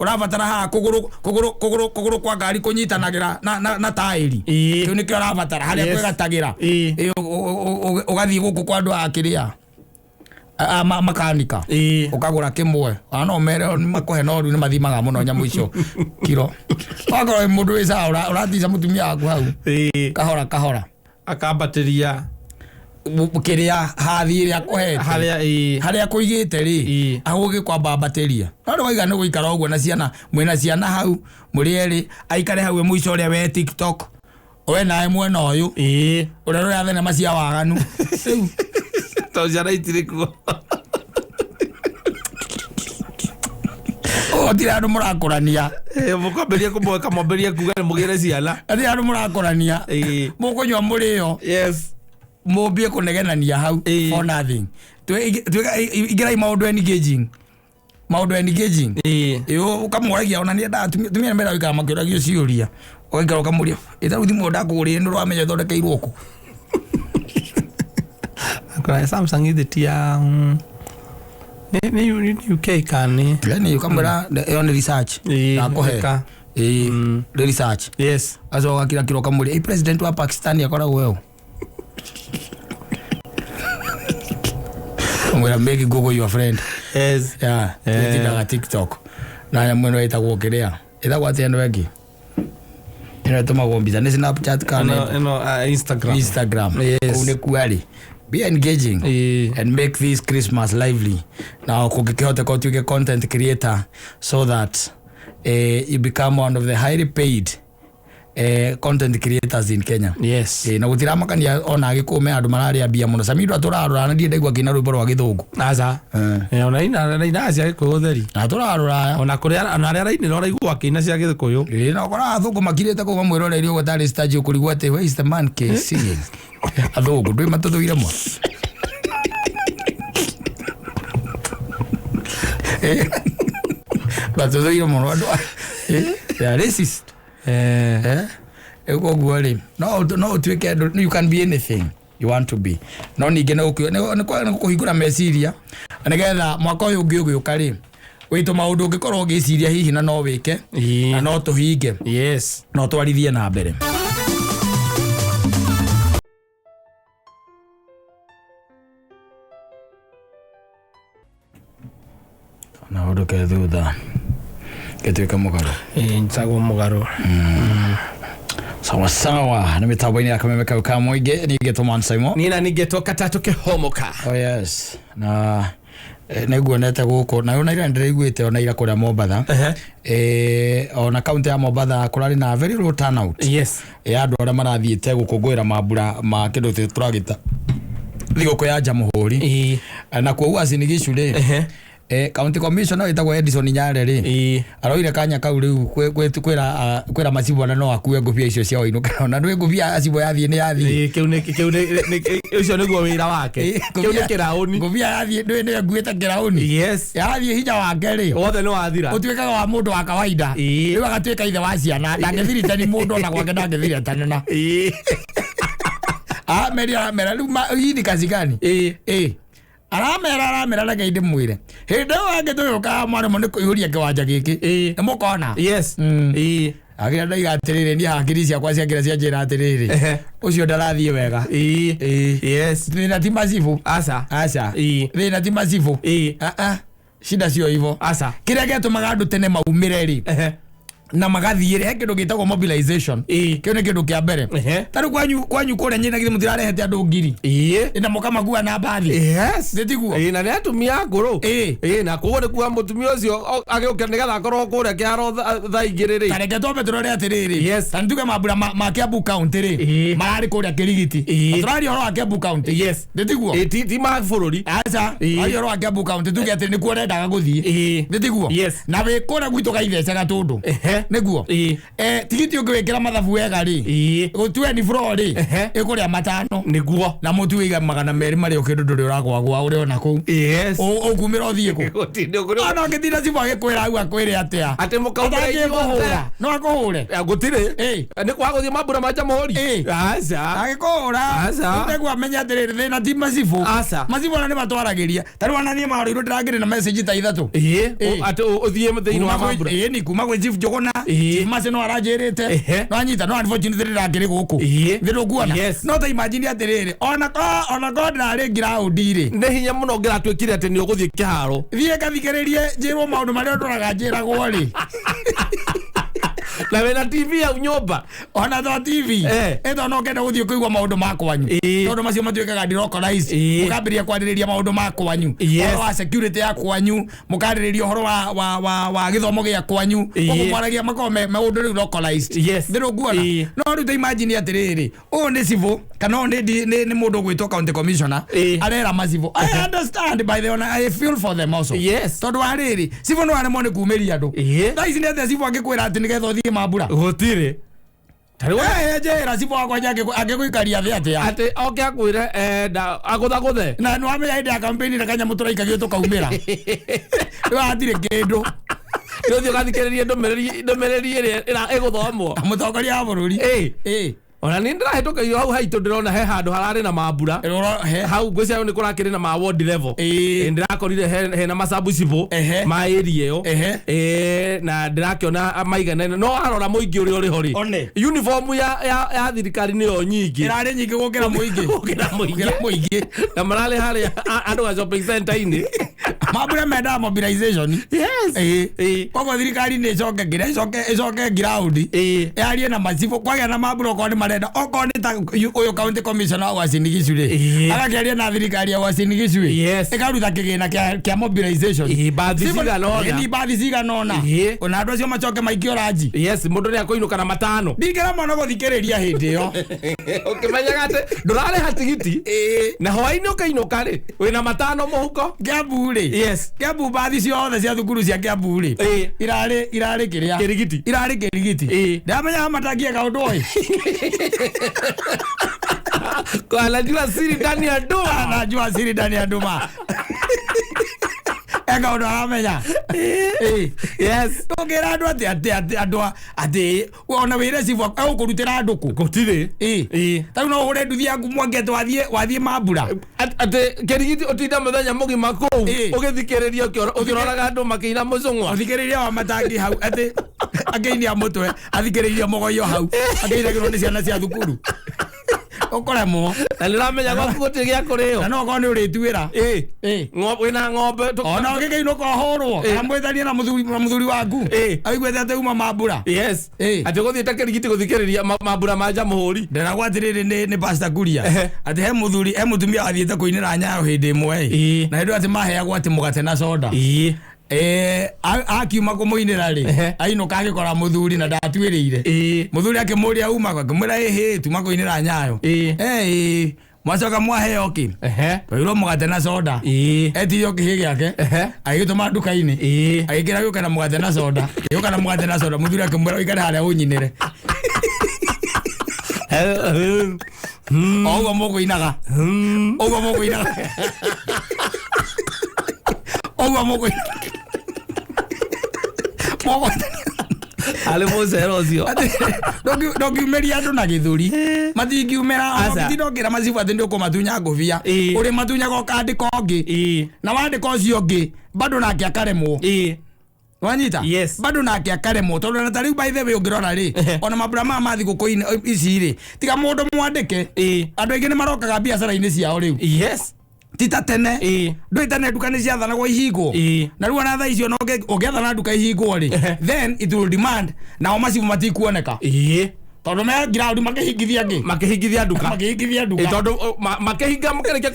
ũrabatara haha kũgũrũ kwa ngari kũnyitanagĩra na taĩri. Kĩu nĩkĩo ũrabatara, harĩa kwĩgatagĩra. Ũgathiĩ gũkũ kwa andũ a kĩrĩa? Makanika. Ũkagũra kĩmwe. Ona no mere makũhe no rĩu nĩ mathimaga mũno nyamũ icio kiro. Wakorwo wĩ mũndũ wĩ sawa, ũratica mũtumia waku hau. Kahora kahora. Akambatĩria. Kĩrĩa hathi ĩrĩa akũhete. Harĩa, Harĩa akũigĩte rĩ, ahũgĩ kwamba ambatĩria. No rĩu waiga nĩ gũikara ũguo na ciana, mwĩna ciana hau, mũrĩ erĩ, aikare hau mũico ũrĩa we TikTok. We nawe mwena ũyũ. Ũrĩa ũrĩa thenema cia waganu. Rĩu. Tondũ ciana itirĩ kuo. Gũtirĩ andũ mũrakũrania. Mũkwambĩrĩria kũmweka, mwambĩrĩrie kuga nĩ mũgĩre ciana. Gũtirĩ andũ mũrakũrania. Mũkũnyua mũrĩo. Mũmbie kũnegenania hau. For nothing. Ingĩrai maũndũ engaging. Maũndũ engaging. Ũkamũragia ona nĩ endaga atumia nĩ mendaga gũikara makĩũragio ciũria. Ũgaikara ũkamũria, ĩ ta rĩu thimũ ndakũgũrĩire nĩ ũramenya ĩthondekeirwo kũ? Akora Samsung ithĩ ti ya, nĩ UK kana nĩ? Yaani ũkamwĩra, ĩyo nĩ research. Ndakũhe. Ĩka. Nĩ research. Acoka agakira kĩro ũkamũria, ĩ president wa Pakistan akoragwo ũ? Ũmwĩra, make Google your friend. Yeah, tũtindaga TikTok. Na nyamũ ĩno ĩtagwo kĩrĩa? Ĩtagwo atĩa ĩno ĩngĩ? Ĩno ĩtũmagwo mbica, nĩ Snapchat kana nĩ Ĩno, Instagram. Instagram. Kũu nĩ kuo arĩ. Be engaging. And make this Christmas lively. Na kũngĩkĩhoteka ũtuĩke content creator so that you become one of the highly paid content creators in Kenya. Na gũtiramakania ona Agĩkũyũ me andũ mararĩa mbia mũno. Samido atũrarora na ndirĩ ndaigua akĩina rwĩmbo rwa Gĩthũngũ. Aca. Ona ina cia Gĩkũyũ theri. Na atũrarora. Ona kũrĩa, ona arĩa arainĩra ũraigua akĩina cia Gĩkũyũ. Na ũkoraga athũngũ makirĩte kũu mamwĩroreire ũguo tarĩ statue ũkũrigwo atĩ where is the man K singing? Athũngũ ndũĩ matũthũire mwa. Matũthũire mũno andũ they are racist. Koguo rĩ, no ũtuĩke andũ, you can be anything you want to be. No ningĩ nĩ kũhingũra meciria nĩgetha mwaka ũyũ ũngĩ ũgĩũka rĩ, wĩtũ maũndũ ũngĩkorwo ũgĩciria hihi na no wĩke, na no tũhinge. No twarithie na mbere. Na ũndũ ke thutha gĩtuĩke mũgarũ. Njagwo mũgarũ. Sawa sawa, nĩ mĩtambo-inĩ ya Kameme kau ka mũingĩ, niĩ ngetwo Man Simon. Niĩ na niĩ ngetwo Katatũ Kĩhomoka. Oh yes. Na nĩnguonete gũkũ, na ona ira nĩndĩraiguĩte ona ira kũrĩa Mombatha. Ona kaunti ya Mombatha kũrarĩ na very low turnout. Ya andũ arĩa marathiĩte gũkũngũĩra mambura ma kĩndũ tũragĩta thigũkũ ya Jamhuri. Na kwoguo Uasin Gishu rĩ, County commissioner wĩtagwo Edison Nyare rĩ, aroire kanya kau rĩu kwĩra macibũ ona no akue ngũbia icio cia wainũkĩra, ona nĩ ngũbia acibũ yathiĩ nĩ yathiĩ. Ĩĩ, kĩu nĩ ũcio nĩguo wĩra wake, kĩu nĩ kĩraũni. Ngũbia yathiĩ nĩ nguĩte kĩraũni. Yathiĩ hinya wake rĩ, wothe nĩ wathira. Ũtuĩkaga wa mũndũ wa kawaida. Rĩu agatuĩka ithe wa ciana, ndangĩthiritani mũndũ ona gwake ndangĩthiritanana. Ameri aramera rĩu hii ni kazi gani? Aramera reke ndĩmwĩre, hĩndĩ ĩyo angĩ tũgĩũkaga mwaremwo nĩ kũihũria kĩwanja gĩkĩ, nĩ mũkona. Agĩra ndaiga atĩrĩrĩ, niĩ hakiri ciakwa ciakĩra cianjĩra atĩrĩrĩ, ũcio ndarathiĩ wega. Thĩna ti macibũ. Aca. Aca. Thĩna ti macibũ. Ah, ah. Shida sio hivyo. Aca. Kĩrĩa gĩatũmaga andũ tene maumĩre rĩ na magathiĩ rĩ, he kĩndũ gĩtagwo mobilization. Kĩu nĩ kĩndũ kĩa mbere. Ta rĩu kwanyu kũrĩa nyina githĩ mũtirarehete andũ 1000 na mũkamakua na mbathi? Nĩ tiguo? Ĩĩ, na nĩ atumia akũrũ. Ĩĩ, na koguo nĩ kuga mũtumia ũcio agĩũke nĩgetha akorwo kũrĩa kĩharo thaa 2 rĩ. Ta reke twambe tũrore atĩrĩrĩ, ta nĩtuge mambura ma Kiambu County rĩ, mararĩ kũrĩa Kĩrigiti. Na tũraria ũhoro wa Kiambu County. Nĩ tiguo? Ĩĩ, ti ma bũrũri. Aca. Tũraria ũhoro wa Kiambu County, tuge atĩ nĩkuo ũrendaga gũthiĩ. Nĩ tiguo? Yes. Na wĩ kũrĩa gwitũ gaithecega tũndũ. Nĩguo? Tigiti ũngĩwĩkĩra mathabu wega rĩ, gũtue ni floor rĩ, ĩkũrĩa 5. Nĩguo. Na mũtu wĩiga 200 marĩa kĩndũ ndũrĩ ũragwagwa ũrĩ ona kũu. Ũkumĩra ũthiĩ kũ? Gũtirĩ ũkũrĩ- Ona ũngĩtinda cibũ agĩkwĩra hau akwĩre atĩa? Atĩ mũkaumĩra Atangĩkũhũra. No akũhũre. Gũtirĩ. Nĩ kwaga gũthiĩ mambura ma Jamhuri. Aca. Agĩkũhũra. Aca. Nĩguo amenye atĩrĩrĩ, thĩna ti macibũ. Aca. Macibũ ona nĩ matwaragĩria. Ta rĩu ona niĩ marũirwo ndĩrakĩrĩ na message ta 3. Atĩ ũthiĩ thĩinĩ wa mambura. Ĩĩ, ni kuma gwĩ Chief Njũgũna. Chief Mace no aranjĩrĩte. No anyita, no unfortunately ndĩrakĩrĩ gũkũ. Thĩ ndũkuona. No ta imagine atĩrĩrĩ, ona ko ndĩrarĩ ground rĩ. Nĩ hinya mũno ũngĩratuĩkire atĩ nĩ ũgũthiĩ kĩharo. Thiĩ ngathikĩrĩrie njĩrwo maũndũ marĩa ndũraga njĩragwo rĩ. Na wĩna TV hau nyũmba. Ona to TV. Ĩto no ũkenda gũthiĩ kũigua maũndũ ma kwanyu. Tondũ macio matuĩkaga delocalized. Mũkambĩrĩria kwarĩrĩria maũndũ ma kwanyu. Ũhoro wa security ya kwanyu, mũkarĩrĩria ũhoro wa gĩthomo gĩa kwanyu. Koguo mwaragia makoragwo me maũndũ rĩu localized. Nĩ rũkuona? No rĩu ta imagine atĩrĩrĩ, ũyũ nĩ civil kana ũyũ nĩ mũndũ ũgwĩtwo county commissioner, arera macibũ. I understand, by the way, I feel for them also. Tondũ wa rĩrĩ, civil no aremwo nĩ kumĩria andũ. Thaa ici nĩ atĩa civil angĩkwĩra atĩ nĩgetha ũthiĩ mambura? Gũtirĩ. Njĩra cibũ wakwa angĩgũikaria thĩ atĩa? Atĩ oke akwĩre, agũthagũthe. Na nĩ wamenya hĩndĩ ya campaign na kanyamũ tũraikagio tũkaumĩra. Rĩu hatirĩ kĩndũ. Nĩ ũthiĩ ũgathikĩrĩrie ndũmĩrĩri ĩrĩa ĩgũthomwo. Mũtongoria wa bũrũri. Ona nĩ ndĩrahĩtũkĩirio hau haitũ, ndĩrona he handũ hararĩ na mambura. Ĩrora, he. Hau ngwĩciria nĩ kũrakĩrĩ na ma ward level. Ndĩrakorire hena macabu cibũ ma area ĩyo. Na ndĩrakĩona maiganaine. No warora mũingĩ ũrĩa ũrĩ ho rĩ, One. uniform ya thirikari nĩyo nyingĩ. Ĩrarĩ nyingĩ gũkĩra mũingĩ. Gũkĩra mũingĩ. Gũkĩra mũingĩ. Na mararĩ harĩa andũ a shopping center-inĩ. Mambura mendaga mobilization. Koguo thirikari nĩ ĩcoke kĩrĩa, ĩcoke ground. Yarie na macibũ, kwagĩa na mambura okorwo nĩ marenda, okorwo nĩ ta ũyũ county commissioner wa Uasin Gishu rĩ, agakĩaria na thirikari ya Uasin Gishu rĩ, ĩkaruta kĩgĩna kĩa mobilization. Mbathi Civil- cigana ũna. Ĩĩ, ni mbathi cigana ũna. Ona andũ acio macoke maikio ranji. Yes, mũndũ nĩ akũinũka na 5. Ndingĩra mwana gũthikĩrĩria hĩndĩ ĩyo. Ũkĩmenyaga atĩ ndũrarĩha tigiti. Na hwaĩ-inĩ ũkainũka rĩ, wĩna 5 mũhuko. Kiambu rĩ. Kiambu mbathi ciothe cia thukuru cia Kiambu rĩ. Irarĩ kĩrĩa? Kĩrigiti. Irarĩ kĩrigiti. Ndamenyaga matangie kaũndũ ũyũ. Kwa anajua siri ndani ya nduma. Anajua siri ndani ya nduma. Eka ũndũ aramenya. Tũngĩra andũ atĩ, atĩ, atĩ, andũ a, atĩ, ona wĩre cibũ egũkũrutĩra andũ kũ? Gũtirĩ. Ta rĩu no ũhũre nduthi yaku Mwangi atĩ wathiĩ mambura. Atĩ kĩrigiti ũtinda mũthenya mũgima kũu, ũgĩthikĩrĩria ũkĩroraga andũ makĩina mũcũng'wa. Ũthikĩrĩria wa matangi hau, atĩ akĩinia mũtwe, athikĩrĩirie mũgoiyo hau, akĩinagĩrwo nĩ ciana cia thukuru. Ũkũremwo. Na nĩ ũramenya gwaku gũtirĩ gĩa kũrĩo. Na no okorwo nĩ ũrĩtuĩra. Wĩna ng'ombe Ona ũngĩkĩinũka ũhũrwo, kana mwĩthanie na mũthuri waku. Aiguĩte atĩ uma mambura. Atĩ ũgũthiĩte kĩrigiti gũthikĩrĩria mambura ma Jamhuri. Ndĩragwo atĩrĩrĩ nĩ Pastor Kuria. Atĩ he mũthuri, he mũtumia wathiĩte kũinĩra Nyayo hĩndĩ ĩmwe. Na hĩndĩ ĩyo atĩ maheagwo atĩ mũgate na soda. Akiuma kũmũinĩra rĩ, ainũka agĩkora mũthuri na ndatuĩrĩire. Mũthuri akĩmũria uma, akĩmwĩra ĩhĩ, tuma kũinĩra Nyayo. Mwacoka mwaheo kĩ? Twairwo mũgate na soda. Etirio kĩhĩ gĩake, agĩgĩtũma nduka-inĩ, agĩkĩra gĩũka na mũgate na soda, gĩũka na mũgate na soda. Mũthuri akĩmwĩra, "Ũikare harĩa ũnyinĩre." O ũguo mũkũinaga, ũguo mũkũinaga, ũguo mũkũinaga, mũgũinaga. Arĩ mũcere ũcio. Ndũngiumĩria andũ na gĩthũri, matingiumĩra. Aca. Ndongĩra macibu atĩ nĩ ũkũmatunya ngũbia. Ũrĩ matunyaga ũkandĩka ũngĩ, na wandĩka ũcio ũngĩ bado nake akaremwo. Wanyita? Yes. Bado nake akaremwo, tondũ na ta rĩu, by the way, ũngĩrora rĩ, ona mambura maya ma thigũkũ ici rĩ, tiga mũndũ mwandĩke, andũ aingĩ nĩ marokaga biacara-inĩ ciao rĩu. Ti ta tene. Ndũĩ tene nduka nĩ ciathanagwo ihingwo. Na rĩu ona thaa icio ona ũngĩathana nduka ihingwo rĩ, then it will demand nao macibu matikuoneka, tondũ me ground makĩhingithia ngĩ. Makĩhingithia nduka. Makĩhingithia nduka. Tondũ makĩhinga, makĩrĩkia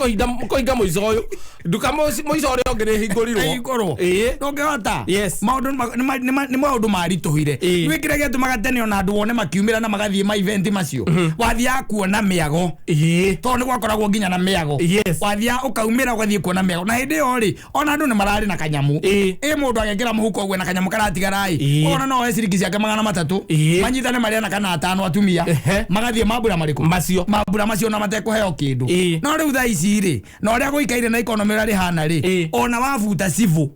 kũhinga mũico ũyũ, nduka mũico ũrĩa ũngĩ nĩ ĩhingũrirwo. Ĩhingũrwo. Ndũngĩhota. Maũndũ nĩ maũndũ maritũhire. Nĩ kĩrĩa gĩatũmaga tene ona andũ wone makiumĩra na magathiĩ ma event macio, wathiaga kuona mĩago, tondũ nĩ gwakoragwo nginya na mĩago. Wathiaga ũkaumĩra ũgathiĩ kuona mĩago, na hĩndĩ ĩyo rĩ, ona andũ nĩ mararĩ na kanyamũ. Ĩ mũndũ agekĩra mũhuko ũguo na kanyamũ karatigara ĩ, ona no oe ciringi ciake 300, manyitane marĩ ana kana atano atumia, magathiĩ mambura marĩkũ? Macio. Mambura macio na matekũheo kĩndũ. No rĩu thaa ici rĩ, na ũrĩa gũikaire na economy ũrĩa rĩhana rĩ, ona wabuta cibũ,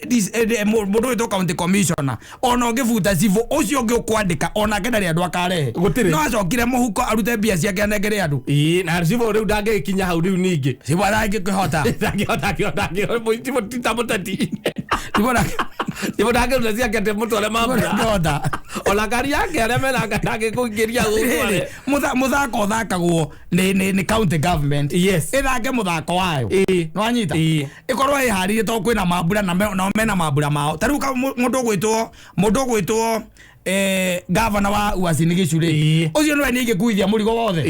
mũndũ wĩtwo county commissioner, ona ũngĩbuta cibũ ũcio ũngĩ ũkwandĩka, onake ndarĩ andũ akarehe. Gũtirĩ. No acokire mũhuko arute mbia ciake anengere andũ. Na cibũ rĩu ndangĩgĩkinya hau rĩu ningĩ. Cibũ arangĩkĩhota. Ndangĩhota, ndangĩhota, ti ta mũteti. Cibũ ndangĩ- Cibũ ndangĩruta ciake atĩ mũtware mambura. Ndangĩhota. Ona ngari yake arĩa mena ndangĩkũingĩria Rĩrĩ, gũtware. Mũthako ũthakagwo nĩ county government. Ĩthake mũthako wayo. Nĩwanyita? Ĩkorwo ĩharĩirie, tondũ kwĩna mambura na nao mena mambura mao. Ta rĩu mũndũ ũgwĩtwo gavana wa Uasin Gishu rĩ, ũcio nĩwe nĩ ingĩkuithia mũrigo wothe.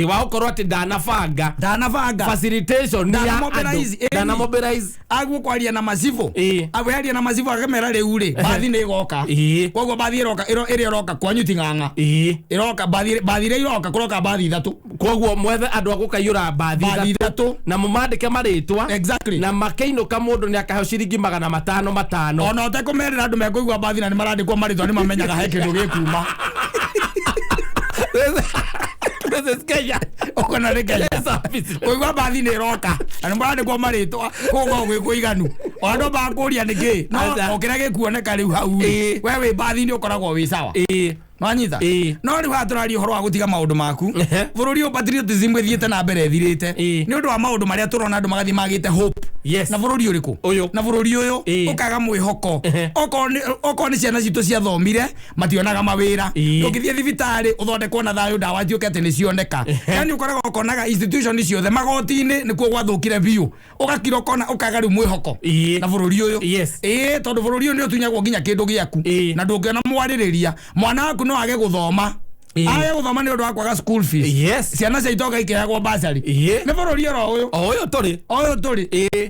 Wa gũkorwo atĩ ndanabanga Ndanabanga facilitation ya Ndana andũ. mobilize, ĩni. Ndana mobilize. Aguo kwaria na macibũ, agwearia na macibũ akĩmera rĩu rĩ, bathi nĩ ĩgoka. Koguo bathi ĩroka ĩrĩa ĩroka kwanyu ti ng'ang'a. Ĩroka bathi iria iroka, kũroka bathi ithatũ. Koguo mwethe andũ a gũkaiyũra bathi Bathi ithatũ, ithatũ. na mũmandĩke marĩtwa. Na makĩinũka mũndũ nĩ akaheo ciringi 500 500. Ona ũtekũmerĩra andũ mekũigua bathi na nĩ marandĩkwo marĩtwa, nĩ mamenyaga he kĩndũ gĩkuma. This is Kenya. Ũkona nĩ Kenya. Service. Kũigua bathi nĩ ĩroka na nĩ marandĩkwo marĩtwa kũu gwĩ kũiganu, ona andũ makũria nĩ kĩ, no Aca. o kĩrĩa gĩkuoneka rĩu hau rĩ, we wĩ bathi-inĩ ũkoragwo wĩ sawa. Nwanyita? No rĩu haha tũraria ũhoro wa gũtiga maũndũ maku. Bũrũri ũyũ patriotism ĩthiĩte na mbere ĩthirĩte, nĩ ũndũ wa maũndũ marĩa tũrona andũ magathiĩ magĩte hope. Na bũrũri ũrĩkũ? Ũyũ. Na bũrũri ũyũ ũkaga mwĩhoko. Okorwo nĩ ciana citũ ciathomire, mationaga mawĩra. Ũngĩthiĩ thibitarĩ ũthondekwo na thayũ, ndawa ciũke atĩ nĩ cioneka. Yani ũkoraga ũkonaga institution ciothe, magoti-inĩ nĩkuo gwathũkire biũ, ũgakira ũkona ũkaga rĩu mwĩhoko na bũrũri ũyũ. Tondũ bũrũri ũyũ nĩ ũtunyagwo nginya kĩndũ gĩaku, na ndũngĩona mwarĩrĩria. Mwana waku no age gũthoma, age gũthoma nĩ ũndũ wa kwaga school fees. Ciana cia itonga ikĩheagwo basarĩ. Nĩ bũrũri oro ũyũ. O ũyũ tũrĩ. Ũyũ tũrĩ.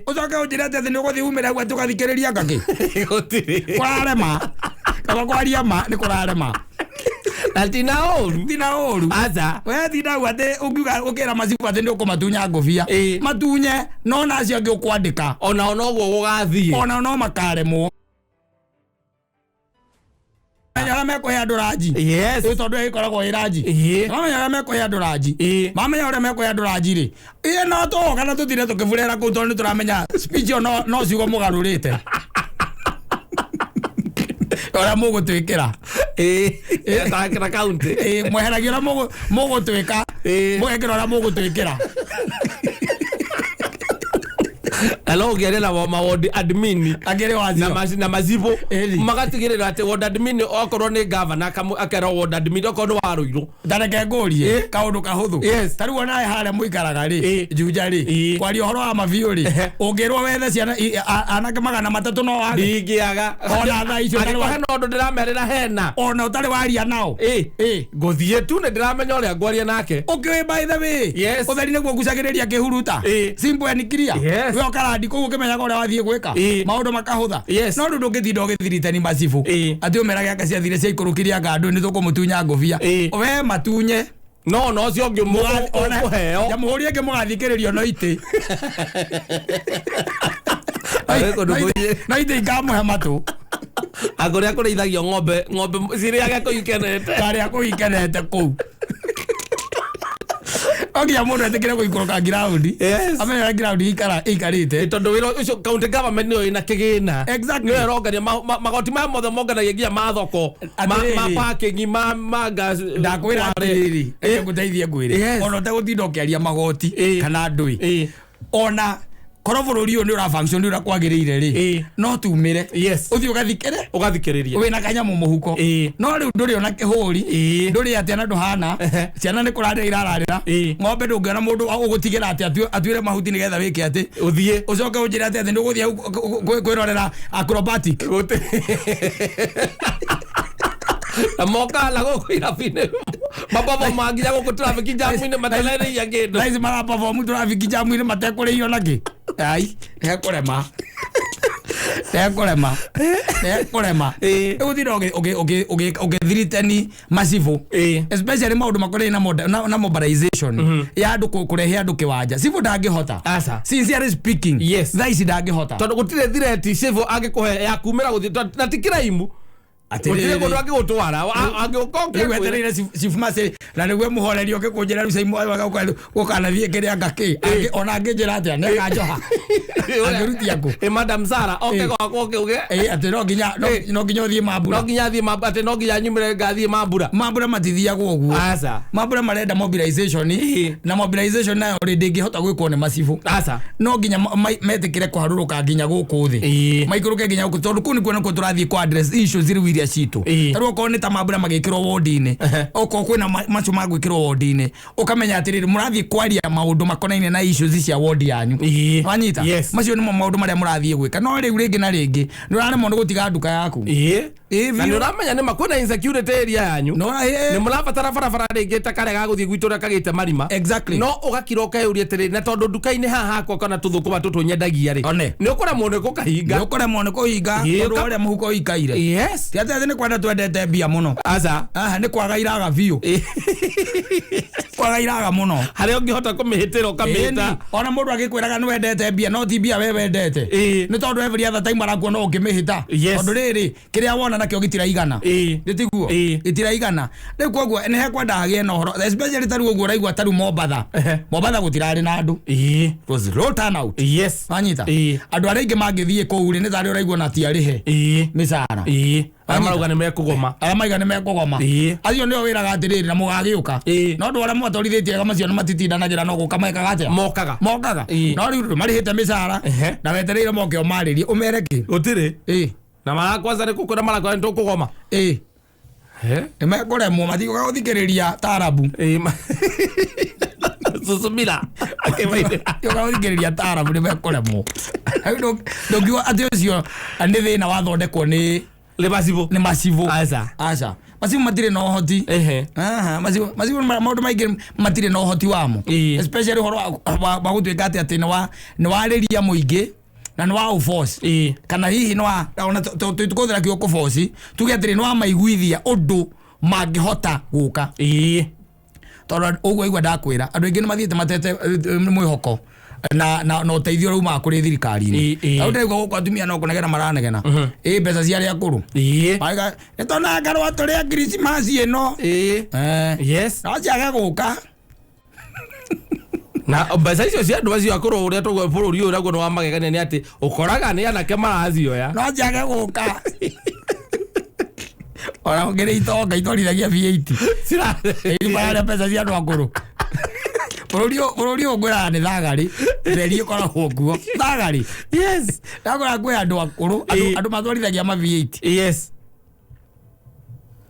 Ũcoke ũnjĩre atĩ nĩ ũgũthiĩ umĩre hau atĩ ũgathikĩrĩria ngakĩ. Gũtirĩ. Kũrarema, kaba kwaria ma nĩ kũrarema. Na tina ũru. Tina ũru. Aca. We tinda hau atĩ ũngiuga ũkĩra macibũ atĩ nĩ ũkũmatunya ngũbia, matunye, no na acio angĩ ũkwandĩka, Ona noguo gũgathiĩ. Ona no makaremwo. Menya ũrĩa mekũhe andũ ranji. Ĩ tondũ ĩyo ĩkoragwo ĩ ranji. Mamenya ũrĩa mekũhe andũ ranji. Mamenya ũrĩa mekũhe andũ ranji rĩ, ĩ no tũgoka na tũtinde tũkĩburera kũu, tondũ nĩ tũramenya speech ĩyo no ciugo mũgarũrĩte ũrĩa mũgũtwĩkĩra. Na kaunti. Ĩ, mweheragia ũrĩa mũgũtwĩka, mũgekĩra ũrĩa mũgũtwĩkĩra. Na no ũngĩaria na maward admin Akĩrĩ na wacio. na macibũ, magatigĩrĩra atĩ ward admin, okorwo nĩ governor akerwo ward admin, okorwo nĩ wa Ruiru. Tareke ngũrie kaũndũ kahũthũ. Ta rĩu onawe harĩa mũikaraga rĩ, Juja rĩ, kwaria ũhoro wa mabiũ rĩ, ũngĩrwo wethe ciana anake 300 no wage? Ndingĩaga. Ona thaa icio Angĩkorwo ũtarĩ hena ũndũ ndĩramerĩra hena, ona ũtarĩ waria nao. Ngũthiĩ tu nĩ ndĩramenya ũrĩa ngwaria nake. Ũkĩũĩ, by the way, ũtheri nĩguo ngucagĩrĩria kĩhuruta. Simple and clear. We ũkarandi kũu ũkĩmenyaga ũrĩa wathiĩ gwĩka, maũndũ makahũtha. No rĩu ndũngĩtinda ũgĩthiritani macibũ atĩ ũmerage anga ciathire ciaikũrũkirie anga andũ nĩ tũkũmũtunya ngũbia. We matunye. No no ũcio ũngĩ ũkũheo. Jamhuri ĩngĩ mũgathikĩrĩrio no itĩ. Arĩ kũndũ kũingĩ. No itĩ ikamũhe matũ. Akũrĩa kũrĩithagio ng'ombe ng'ombe cirĩage kũu ikenete. Karĩa kũu ikenete kũu. No nginya mũndũ etĩkĩre gũikũrũka ngiraũndi. Yes. Amenye ũrĩa ngiraũndi ĩikarĩte. Tondũ wĩra ũcio county government nĩyo ĩna kĩgĩna. Exactly. Nĩyo ĩrongania magoti maya mothe monganagia nginya ma thoko, Atĩrĩrĩ. ma parking, ma gas. Ndakwĩra atĩrĩrĩ, reke ngũteithie ngwĩre. Yes. Ona ũtegũtinda ũkĩaria magoti kana ndũĩ. Ona korwo bũrũri ũyũ nĩ ũra function ũrĩa kwagĩrĩire rĩ, no tumĩre. Yes. Ũthiĩ ũgathikĩre. Ũgathikĩrĩria. Wĩna kanyamũ mũhuko. No rĩu ndũrĩ ona kĩhũri, ndũrĩ atĩa na ndũhana. Ciana nĩ kũrarĩra irararĩra. Ng'ombe ndũngĩona mũndũ ũgũtigĩra atĩ atuĩre mahuti nĩgetha wĩke atĩ. Ũthiĩ. Ũcoke ũnjĩre atĩ nĩ ũgũthiĩ hau kwĩrorera acrobatic. Na moka na gũkũ irabu-inĩ. Maperform nginya gũkũ traffic jam-inĩ matararĩia kĩndũ. Thaa ici maraperform traffic jam-inĩ matekũrĩio nakĩ. Ai, nĩhekũrema. Nĩhekũrema. Nĩhekũrema. Rĩu ũthire ũgĩthriteni macibũ. Especially maũndũ makonainie na mobilization ya andũ kũrehe andũ kĩwanja. Cibũ ndangĩhota. Aca. Sincerely speaking. Yes. Thaa ici ndangĩhota. Tondũ gũtirĩ threat cibũ angĩkũhe ya kumĩra gũthiĩ na ti crime. Atĩrĩrĩ. Gũtirĩ kũndũ angĩgũtwara. Angĩũka Rĩu wetereire Chief Mercy na nĩguo mũhoreri oke kũnjĩra rĩu Simon gũkanathiĩ kĩrĩa ngakĩ. Ona angĩnjĩra atĩa nĩakanjoha. Angĩrutia kũ? Madam Sarah oke gwakwa oke uge. Atĩ no nginya, no nginya ũthiĩ mambura. No nginya thiĩ mambura, atĩ no nginya nyumĩre ngathiĩ mambura. Mambura matithiagwo ũguo. Aca. Mambura marenda mobilization. Na mobilization nayo rĩ ndĩngĩhota gwĩkwo nĩ macibũ. Aca. No nginya metĩkĩre kũharũrũka nginya gũkũ thĩ. Maikũrũke nginya gũkũ tondũ kũu nĩkuo nĩkuo tũrathiĩ kũ address issues rĩu iria citũ. Ta rĩu okorwo nĩ ta mambura magĩkĩrwo ward-inĩ, okorwo kwĩna macio magwĩkĩrwo ward-inĩ, ũkamenya atĩrĩrĩ mũrathiĩ kwaria maũndũ makonainie na issues cia ward yanyu. Wanyita? Yes. Macio nĩmo maũndũ marĩa mũrathiĩ gwĩka. No rĩu rĩngĩ na rĩngĩ nĩ ũraremwo nĩ gũtiga nduka yaku. Na Biũ. nĩ ũramenya nĩ ma kwĩna insecurity area yanyu. No, Nĩ mũrabatara barabara rĩngĩ ta karĩa ga gũthiĩ gwitũ ũrĩa kagĩte marima. Exactly. No ũgakira ũkeyũria atĩrĩrĩ, na tondũ nduka-inĩ haha hakwa kana tũthũkũma tũtũ nyendagia rĩ, One. nĩ ũkũremwo nĩ gũkahinga. Nĩ ũkũremwo nĩ kũhinga tondũ ũrĩa mũhuko ũikaire. Yes. Ti atĩ atĩ nĩ kwenda twendete mbia mũno. Aca. Aha, nĩ kwaga iraga biũ. Kwaga iraga mũno. Harĩa ũngĩhota kũmĩhĩtĩra ũkamĩhĩta. Ĩni, ona mũndũ agĩkwĩraga nĩ wendete mbia no ti mbia we wendete. Nĩ tondũ every other time arakuona ũngĩmĩhĩta. Yes. Tondũ rĩrĩ, kĩrĩa wona nakĩo gĩtiraigana. Nĩ tiguo? Gĩtiraigana. Rĩu koguo nĩ hekwenda hagĩe na ũhoro, especially ta rĩu ũguo ũraigua ta rĩu Mombatha. Mombatha gũtirarĩ na andũ. It was low turnout. Yes. Wanyita? Andũ arĩa aingĩ mangĩthiĩ kũu rĩ, nĩ tarĩ ũraigua na ti arĩhe mĩcara. Arĩa marauga nĩ mekũgoma. Arĩa marauga nĩ mekũgoma. Acio nĩo wĩraga atĩrĩrĩ na mũgagĩũka. No andũ arĩa mwatwarithĩtie wega macio nĩ matitindanagĩra no gũka mekaga atĩa? Mokaga. Mokaga. No rĩu marĩhĩte mĩcara na wetereire moke ũmarĩrie ũmere kĩ? Gũtirĩ. Na marakwanza nĩ kũkwĩra marakwanza nĩ tũkũgoma. Nĩ mekũremwo matigũka gũthikĩrĩria taarabu. Susumira. Matigũka gũthikĩrĩria taarabu nĩ mekũremwo. Rĩu ndũngiuga atĩ ũcio nĩ thĩna wathondekwo nĩ Nĩ macibũ. Nĩ macibũ. Aca. Aca. Macibũ matirĩ na ũhoti. Aha, macibũ maũndũ maingĩ matirĩ na ũhoti wamo. Especially ũhoro wa gũtuĩka atĩ nĩ warĩria mũingĩ na nĩ wa ũforce. Kana hihi nĩ wa, ona tũkũhũthĩra kiugo kũforce, tuge atĩrĩ nĩ wamaiguithia ũndũ mangĩhota gũka. Tondũ ũguo aigua ndakwĩra, andũ aingĩ nĩ mathiĩte matete mwĩhoko na ũteithio ũrĩa umaga kũrĩ thirikari-inĩ. Rĩu ndĩraigua gũkũ atumia no kũnegena maranegena. Mbeca cia arĩa akũrũ. Marauga, nĩ tũnengerwo tũrĩe Christmas ĩno. Yes. No ciage gũka. Na mbeca icio cia andũ acio akũrũ ũrĩa tũguo bũrũri ũyũ naguo nĩ wa magegania nĩ atĩ ũkoraga nĩ anake maracioya. No ciage gũka. Ona ũngĩrĩ itonga itwarithagia V8. Mararĩa mbeca cia andũ akũrũ. Bũrũri ũyũ ngwĩraga nĩ thagarĩ, theri ĩkoragwo kuo. Thagarĩ. Yes. Ndakora kwĩ andũ akũrũ, andũ matwarithagia ma V8. Yes.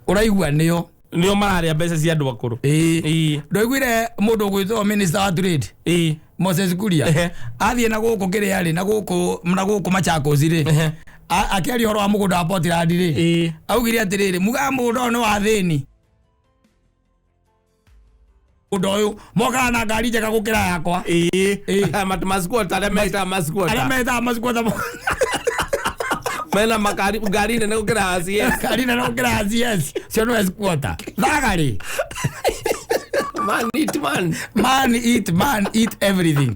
Ũraigua nĩo. Nĩo mararĩa mbeca cia andũ akũrũ. Ndwaiguire mũndũ ũgwĩtwo Minister wa Trade? Moses Kuria. Athiĩ na gũkũ kĩrĩa rĩ, na gũkũ Machakos rĩ. Akĩaria ũhoro wa mũgũnda wa Portland rĩ. Augire atĩrĩrĩ, mugaga mũgũnda ũyũ nĩ wa thĩni. Mũgũnda ũyũ mokaga na ngari njega gũkĩra yakwa. Masquota, arĩa metaga masquota. Arĩa metaga masquota. Mena makari ngari nene gũkĩra CS. Ngari nene gũkĩra CS. Cio nĩwe squatter. Thagarĩ. Man eat man. Man eat man eat everything.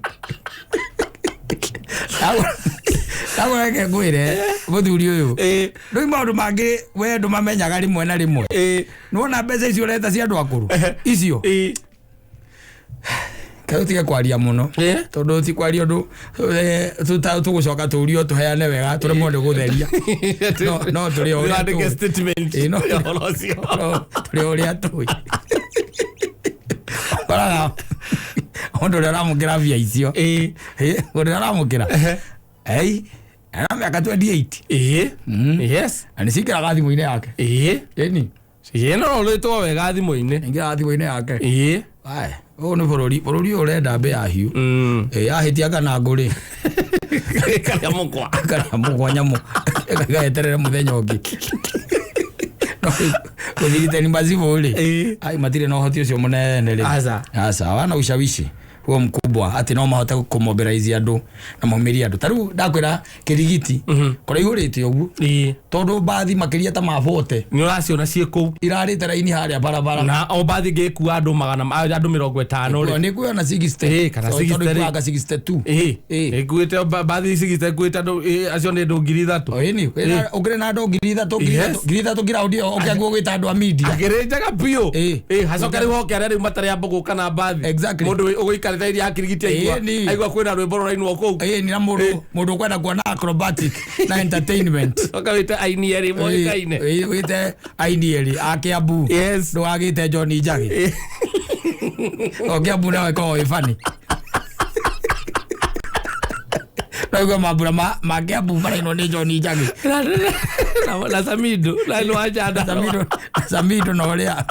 Ndagũreke ngwĩre mũthuri ũyũ, rĩu maũndũ mangĩ we ndũmamenyaga rĩmwe na rĩmwe. Nĩwona mbeca icio ũreta cia andũ akũrũ icio, kaĩ ũtige kwaria mũno, tondũ ti kwaria ũndũ tũgũcoka tũrio tũheane wega, tũremwo nĩ gũtheria. No tũrĩ o ũrĩa Wandĩke tũĩ. statement Ĩĩ, ya ũhoro ũcio. No, tũrĩ o ũrĩa tũĩ. Ũkoraga mũndũ ũrĩa ũramũkĩra mbia icio, ũrĩa ũramũkĩra ei ena mĩaka 28. Na nĩ cingĩraga thimũ-inĩ yake. Ĩni. Ĩĩ, no ũrĩtwo wega thimũ-inĩ. Ingĩraga thimũ-inĩ yake. Aya, ũyũ nĩ bũrũri, bũrũri ũyũ ũrenda mbĩa hiũ. Yahĩtia kana ngũrĩ Karĩa mũkwa. Kana mũkwa nyamũ gaeterere mũthenya ũngĩ. No, gũthirithani macibũ rĩ, ai matirĩ na ũhoti ũcio mũnene rĩ. Aca. Aca, wana ushawishi huo mkubwa atĩ no mahote kũmobilize andũ na maumĩrie andũ. Ta rĩu ndakwĩra kĩrigiti kũraihũrĩte ũguo, tondũ mbathi makĩria ta ma 40 Nĩ ũraciona ciĩ kũu. Irarĩte raini harĩa barabara. Na o mbathi ngĩkua andũ magana andũ 50 rĩ. Nĩ kuona 60. Kana So, 60 tondũ rĩ. ikuaga 62. Ĩkuĩte mbathi 60 ĩkuĩte andũ acio nĩ andũ 3,000. Ĩni, ũkĩrĩ na andũ 3,000, 3,000 ngiraũndi ĩyo ũkĩanguo gwĩta andũ a media. Akĩrĩ njega biũ. Hacoke rĩu hoke arĩa rĩu matarĩ amba gũka na mbathi. Mũndũ ũgũikarĩte iria akirigiti aigua aigua kwĩna rwĩmbo rũrainwo kũu. Ĩni, na mũndũ mũndũ ũkwenda kuona acrobatic na entertainment. Coka wĩte aini erĩ moĩkaine. Wĩte aini erĩ a Kiambu. Ndũgagĩte John Njagi. O Kiambu nawe ĩkoragwo ĩ funny. Naigua mambura ma Kiambu marainwo nĩ John Njagi. Na Samido na nĩ wa Nyandarua. Samido, Samido na ũrĩa.